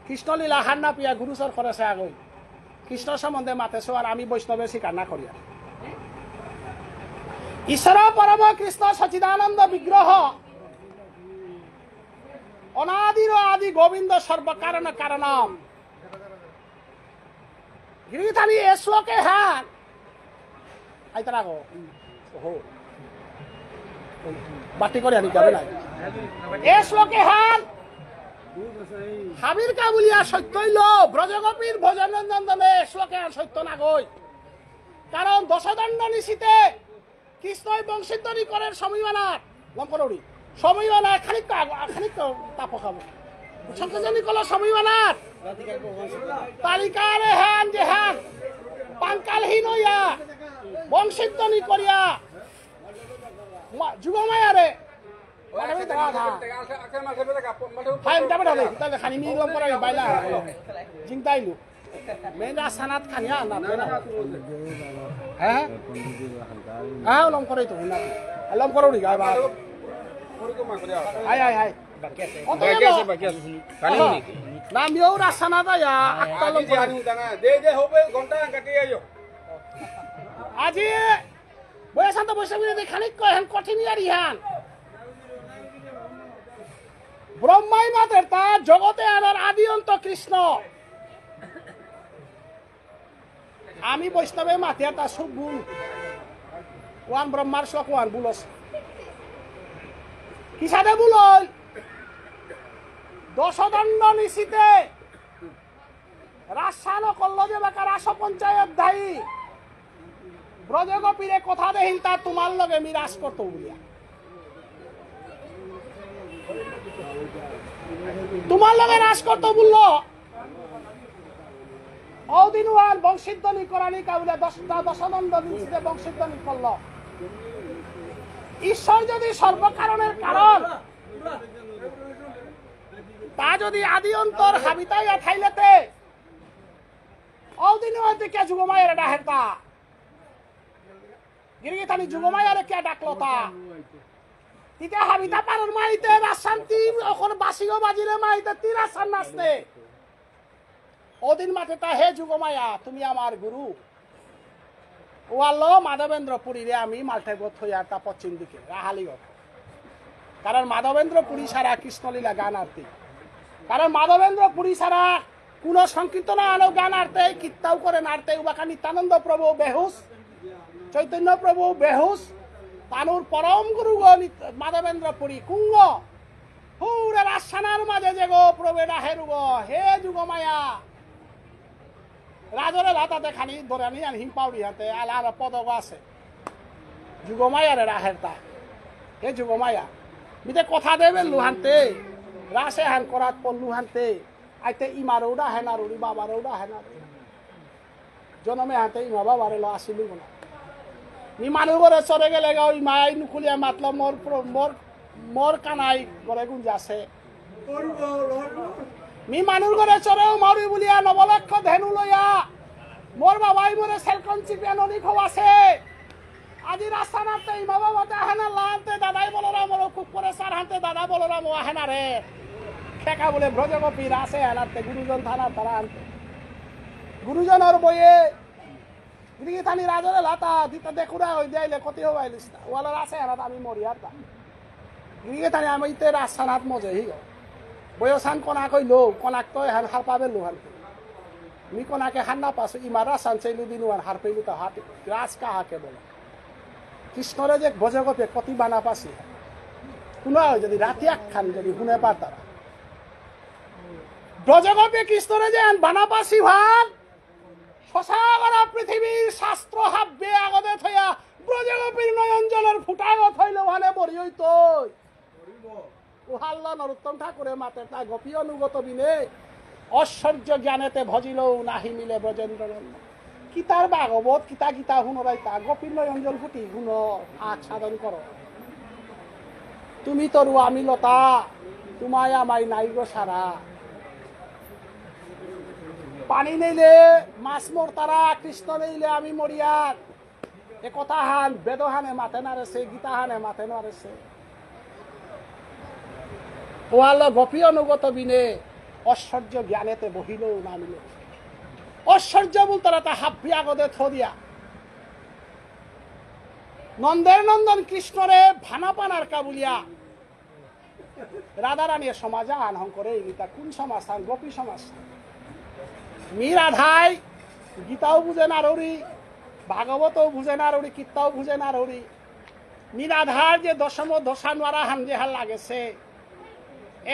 কৃষ্ণলীলা হান্না পিয়া গুরুচর করেসে আগই। কৃষ্ণ সম্বন্ধে মাতেসো আর আমি বৈষ্ণবে স্বীকার না করিয়া। ঈশ্বর পরম কৃষ্ণ সচ্চিদানন্দ বিগ্রহ। অনাদির আদি গোবিন্দ সর্বকারণ কারণম। গিরি গিথানি এ শ্লোকে হান। আইতারা গো। ওহো। বাটি করে আনি যাবে না। এ শ্লোকে হান। হাবির কাবুলিয়া সত্য হইল, ব্রজগোপীর ভজন নন্দনে এ শ্লোকে হান সত্য না গই। কারণ দশদণ্ড নিশিতে কৃষ্ণই বংশীধ্বনি করের সময় বানার, লম করৌরি। সময় বানার খানিক আগ-, খানিক তাপ খাবো। সংকোচনী কল সময় বানার। তালিকারে হান যে হান, পাঙ্কালহীন হইয়া, বংশীধ্বনি করিয়া, মা-, যুগমায়ারে, মাঠাবি দেখা থা। হাই, যাবে না, তাহলে খানি মি লম করাই, বাইলা। জিংতাইলু। মেন রাস্তানাত খানিয়া না, না, না। হ্যাঁ? হ্যাঁ, লম করেই তো, না। লম করো নি, গায় বা। আয়, আয়, আয়। অত বাকি আছে, বাকি আছে। খানি নি? না, মিও রাস্তানাত আয়া, আটটা লম করে। দে, দে, হবে, ঘন্টা কাটি আইও। আজি, বৈশান্ত বৈশাখী যদি খানিক কয়, হেন কঠিন ইয়ারি হান। ব্রহ্মাই মাতের তা জগতে আনার আদি অন্ত কৃষ্ণ। আমি বৈষ্ণবে মাতিয়া তা সব ভুল। ওহান ব্রহ্মার শ্লোক ওহান ভুলস। কিসাদে ভুল হইল? দশদণ্ড নিশিতে রাসহান করল যে বাকা রাস পঞ্চায়েত দায়ী। ব্রজগোপীরে কথা দেহিল তা তোমার লগে মি রাস করতো বুলিয়া। তোমার লগে রাস করতো বলল। ওদিন ওহান বংশীধ্বনি করানি কাউলে দশটা দশদণ্ড নিশিতে বংশীধ্বনি করল। ঈশ্বর যদি সর্বকারণের কারণ, তা যদি আদি অন্তর হাবিতাইয়া থাইলেতে, ওদিন ওহান দেখে যুগমায়ারে ডাহেরতা। গিরি গিথানি যুগমায়ারে কে ডাকলো তা? তিতে হাবিতা পারর মাইতে রাসহান তি অখন বাসিও বাজিলে মাইতে তি রাসহান নাচতে। ওদিন মাতে তা, "হে যুগমায়া, তুমি আমার গুরু।" ওয়াল্লো মাধবেন্দ্র পুরীরে আমি মালঠেপগত থইয়ার তা পশ্চিম দিকে, রাহালিগত। কারণ মাধবেন্দ্র পুরী ছাড়া কৃষ্ণলীলা গান আরতে। কারণ মাধবেন্দ্র পুরী ছাড়া কোনো সংকীর্তন আনো গান আরতে, কিত্তাও করে নারতে, উবাকা নিত্যানন্দ প্রভু বেহুশ, চৈতন্য প্রভু বেহুশ, তানুর পরম গুরু গো নিত-, মাধবেন্দ্র পুরী কুঙ্গ। হুরে রাসহানর মাঝে যে গো প্রভু ডাহেরু গো, হে যুগমায়া। রাজরে লাতাতে খানি দরানি আন হিম পাউরি হাতে আলার পদগ আছে। যুগমায়ারে রাহেরতা। হে যুগমায়া। মিতে কথা দেবে লুহানতে। রাসে হান করাত পল্লু হানতে। আইতে ইমারও ডাহে নারুরি, বাবারও ডাহে নারুরি। জনমে হাতে ইমা বাবারে লো আসিলু না। মি মানু ঘরে চরে গেলেগা, ইমাই নুকুলিয়া মাতল মোর প্র-, মোর, মোর কানাই ঘরে গুঞ্জাসে। মি মানু ঘরে চরেও মাউরি বুলিয়া নবলক্ষ ধেনু লইয়া। মোর বাবাই মোরে সেলকন চিপিয়া নদী খোয়াসে। আজি রাস্তা নাতে ইমা বাবাতে আহেনা লানতে দাদাই বলরাম ওর খুব করে সার হানতে দাদা বলরাম ও আহেনা রে। খেকা বুলে ব্রজগোপী রাসে আনাতে গুরুজন থানা তারা আনতে। গুরুজনর বইয়ে গিরিগিথানি রাজরে লাতা দিতা দেখুরা ওই দিয়াইলে ক্ষতি হবাইলিস না। ওয়ালা রাসে আনাত আমি মরিয়ার তা। গিরিগিথানি আমি ইতে রাস্তা নাত মজে হিগো। বয়সান কনা কইলো, কনাক তো এহান হারপাবে লুহান। মি কনাকে হান্না পাসু ইমা রাসান চেইলু দিনুয়ান হারপেইলু তা হাতে। রাস কাহাকে বলো। কৃষ্ণরে যে ব্রজগোপে কতি বানা পাসি। কুনা যদি রাতি আখান যদি হুনে পারতারা। ব্রজগোপে কৃষ্ণরে যে আন বানা পাসি ভান। সসাগর পৃথিবীর শাস্ত্র হাব্বে আগদে থইয়া ব্রজগোপীর নয়ন জলর ফুটাগ থইলে ওহানে বড়ি হইতই। উহাল্লা নরোত্তম ঠাকুরে মাতে তা গোপী অনুগত বিনে ঐশ্বর্য জ্ঞানেতে ভজিল নাহি মিলে ব্রজেন্দ্র নন্দন। কিতার ভাগবত, কিতা কিতা হুনরাই তা গোপীর নয়ন জল ফুটি হুন আগ সাধন করো। তুমি তরু আমি লতা, তোমায় আমায় নাই গো সারা। পানি নেইলে মাছ মরতারা, কৃষ্ণ নেইলে আমি মরিয়ার। এ কথা হান, বেদ হানে মাতে নারেছে, গীতা হানে মাতে নারেছে। ওয়াল গোপী অনুগত বিনে ঐশ্বর্য জ্ঞানেতে বহিল না মিলে। ঐশ্বর্য বলতারা তা হাব্বি আগদে থদিয়া। নন্দের নন্দন কৃষ্ণরে ভানা পানার কাবুলিয়া। রাধারানীর সমাজ আহান হঙকরে ইনিতা কোন সমাজ হান? গোপী সমাজ হান। মি রাধাই গীতাও বুঝে নারৌরি, ভাগবতও বুঝে নারৌরি, কিত্তাও বুঝে নারৌরি। মি রাধার যে দশম দশা নোয়ারা হান যেহান লাগেছে,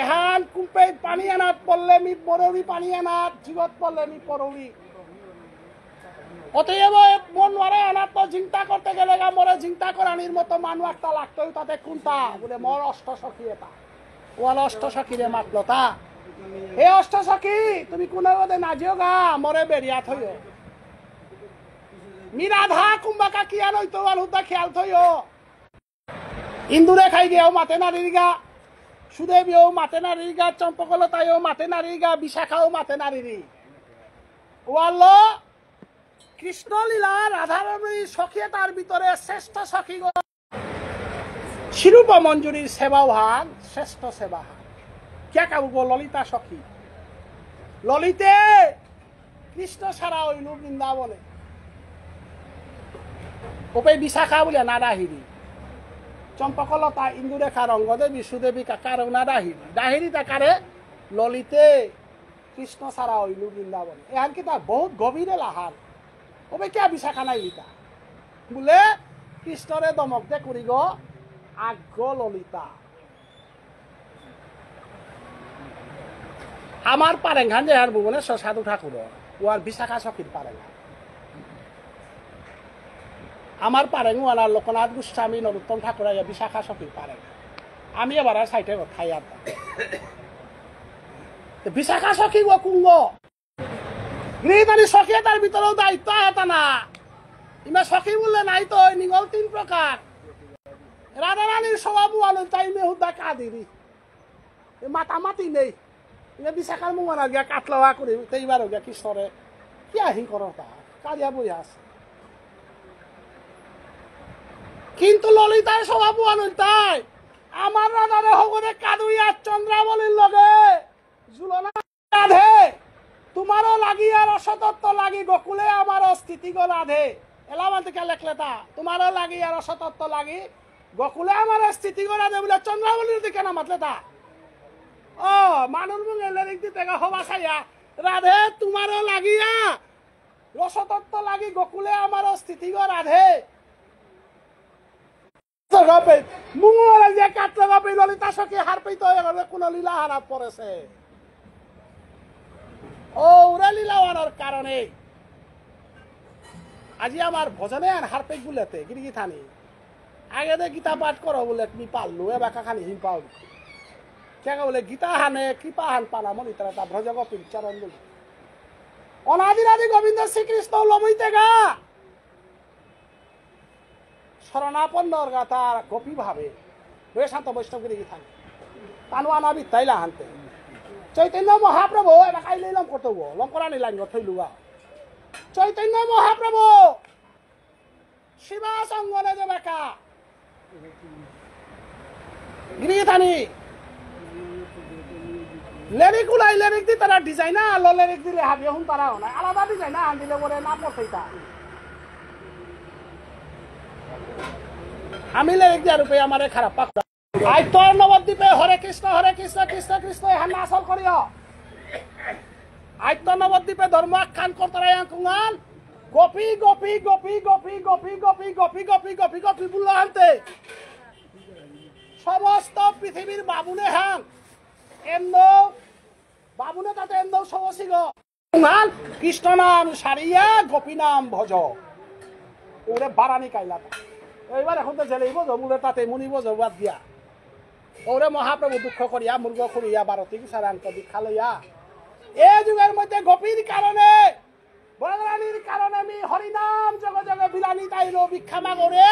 এহান কুম্পে পানি আনাত পড়লে মি পরৌরি পানি আনাত, জিগত পড়লে মি পরৌরি। অতএব মন নোয়ারে আনাত তো চিন্তা করতে গেলেগা মোরে চিন্তা করানির মতো মানু একটা লাগতই, তাতে কোনটা? বুলে মোর অষ্ট সখী এটা। ওয়াল অষ্ট সখীরে মাতলতা। হে অষ্ট সখী, তুমি কোন বোধে না যেও গা, মোরে বেরিয়া থইও। মি রাধা কুম্বাকা কিয়া নইতো ওয়াল হুদ্দা খেয়াল থইও। ইন্দুরে খাই গিয়াও মাতে নারিগা, সুদেবীও মাতে নারিগা, চম্পকলতায়ও মাতে নারিগা, বিশাখাও মাতে নারিরি। ওয়াল্ল কৃষ্ণলীলা রাধারমণী সখী তার ভিতরে শ্রেষ্ঠ সখী গো। শ্রীরূপ মঞ্জুরীর সেবাও হান, শ্রেষ্ঠ সেবা হান। কে কাবু গো ললিতা সখী। ললিতে কৃষ্ণ সারা হইল বৃন্দাবনে। ওপে বিশাখা বুলিয়া না ডাহিরি। চম্পকলতা, ইন্দুরেখা, রঙ্গদেবী, সুদেবী কাকারও না ডাহিরি। ডাহিরি তাকারে ললিতে কৃষ্ণ সারা হইল বৃন্দাবনে। এহান কিতা বহুত গভীরে লাহান। ওপে কিয়া বিশাখা নাই লিতা? বুলে কৃষ্ণরে দমক দে করিগ আগ ললিতা। আমার পারেংহান যে আর ভুবনেশ্বর সাধু ঠাকুর, ও আর বিশাখা সখীর পারেংহান। আমার পারেং ওয়ালা লোকনাথ গোস্বামী, নরোত্তম ঠাকুর আগে বিশাখা সখীর পারেং। আমি এবার আর সাইডে খাই আর। তো বিশাখা সখী ও কুঙ্গ। গৃহীতানি সখী তার ভিতরেও দায়িত্ব আহেতা না। ইমা সখী বললে নাই তো, ওই নিগল তিন প্রকার। রাধারানীর স্বভাব ওয়ালো তাই মে হুদ্দা কাদিরি। এ মাতামাতি নেই। ইমা বিশাখার মুঙানা গিয়া কাতলাওয়া করি, তেইবার গিয়া কৃষ্ণরে। কি আহিং করো তা? কাদিয়া বই আছে। কিন্তু ললিতার স্বভাব ওয়ালো তাই। আমার রাধারে হগরে কাদুইয়া চন্দ্রাবলীর লগে। ঝুলনা রাধে, তোমারও লাগিয়া রসতত্ত্ব লাগি গোকুলে আমার স্থিতি গো রাধে। এলা মানতে কে লেখলে তা? তোমারও লাগিয়া রসতত্ত্ব লাগি গোকুলে আমার স্থিতি গো রাধে বুলে চন্দ্রাবলীর দিকে না মাতলে তা? ও, মানুর মুঙে লেরিক দিতে গা হবা সাইয়া, রাধে তোমারও লাগিয়া রসতত্ত্ব লাগি গোকুলে আমার স্থিতি গো রাধে। গপে, মুঙরে যে কাটলো গপে, ললিতা সখী হারপেই তো এগুলো কোনো লীলা হারাত পড়েছে। ও, ওরা লীলা হারার কারণে আজি আমার ভজনে আর হারপেই গুলেতে, গিরি গিথানি। আগে দে গীতা পাঠ করো বলে তুমি পারলু, এবার কাখানি হিম পাও। কে বলে গীতা হানে, কৃপা হান পানা মনি তারা তা ব্রজগোপীর চরণ বলি। অনাদিরাদি গোবিন্দ শ্রীকৃষ্ণ লমইতেগা। শরণাপন্নর গাথার গোপী ভাবে। বৈশান্ত বৈষ্ণব গিরি গিথানি। তানু আনা বিদ্যাই লাহান্তে। চৈতন্য মহাপ্রভু, এবার কাইলে লম করতে হবো। লম করানি লাইন গো থইলুগা। চৈতন্য মহাপ্রভু। শিবা সঙ্গনে যে বাকা। গিরি গিথানি। লেরিক উলাই লেরিক দি তারা ডিজাইন আলো লেরিক দিলে হাবিয়ে হুন তারা না। আলাদা ডিজাইন আন দিলে ওরে না পড়তে তা। আমি লেরিক দিয়া রূপে আমারে খারাপ পাক। আইতর নবদ্বীপে হরে কৃষ্ণ, হরে কৃষ্ণ, কৃষ্ণ কৃষ্ণ, এহান না আসল করিও। আইতর নবদ্বীপে ধর্ম আখ্যান করতারা ইয়াং কুঙাল। গোপী, গোপী, গোপী, গোপী, গোপী, গোপী, গোপী, গোপী, গোপী, গোপী বুল্লাহান্তে। সমস্ত পৃথিবীর বাবুনে হান। এমন বাবুনে তাতে এমন সমসিগ। কুঙাল কৃষ্ণ নাম সারিয়া গোপী নাম ভজ। ওরে বারানি কাইলাতা। এইবার এখন তো জেলেই বোঝো, বুলে তাতে মুনি বোঝো বাদ দিয়া। ওরে মহাপ্রভু দুঃখ করিয়া, মুরগ করিয়া, ভারতী সারান্ত দীক্ষা লইয়া। এ যুগের মধ্যে গোপীর কারণে, বদরানীর কারণে আমি হরিনাম জগ জগে বিলানি তাইলো ভিক্ষা মাগরে,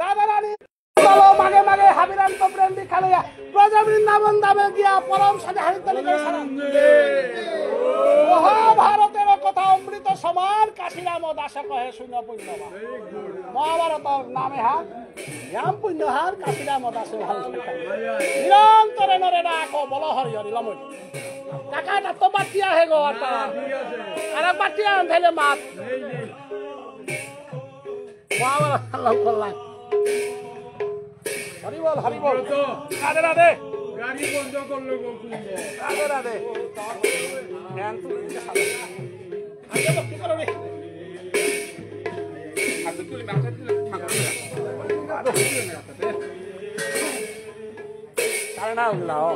রাধারানী। চলো মাগে মাগে হাবিরান্ত প্রেম ভিক্ষা লইয়া, ব্রজ বৃন্দাবন ধামে গিয়া পরম সাথে হারিতালি করে সারা। মহাভারতের কথা অমৃত সমান কাশিরাম দাস কহে শুন পুণ্যবান। মহাভারতর নামে হাত, ইয়াম পুণ্য হার কাশিরাম দাস ভালো। নিরন্তরে নরে ডাকো, বলো হরি হরি লমই। কাকা, তার তো বাটিয়া হে গো, আর তার। আর এক বাটিয়া আন থাইলে মাত। বাবা, আল্লাহ করলাম। হরি বল, হরি বল। রাধে রাধে। গাড়ি বন্ধ করলো গো, তুমি। রাধে রাধে। ধ্যান তুলি দিতে হবে। আগে ভক্তি করো রে। হাতে তুলি, মাথায় তুলি, ঠাকুর। আরে না, উল্লাও।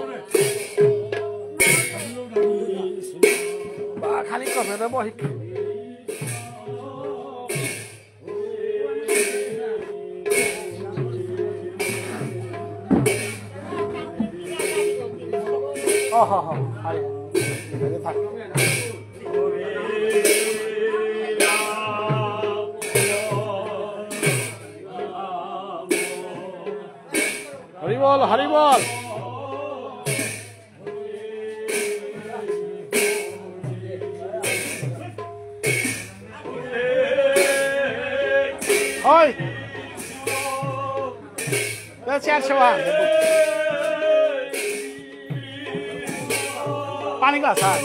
বা, খালি কবে রে বহিক। ও, হ, হ, আরে, আরে থাক। হরি বল, হরি বল। হয়। এ, চারশো আর। পানি গ্লাস আর।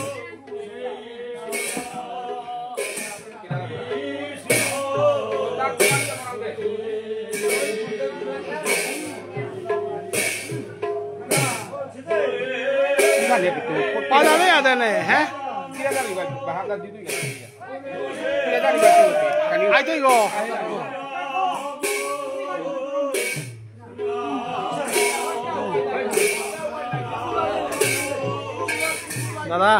পাওয়া যাবে আদানে, হ্যাঁ? আইতই গো। দাদা।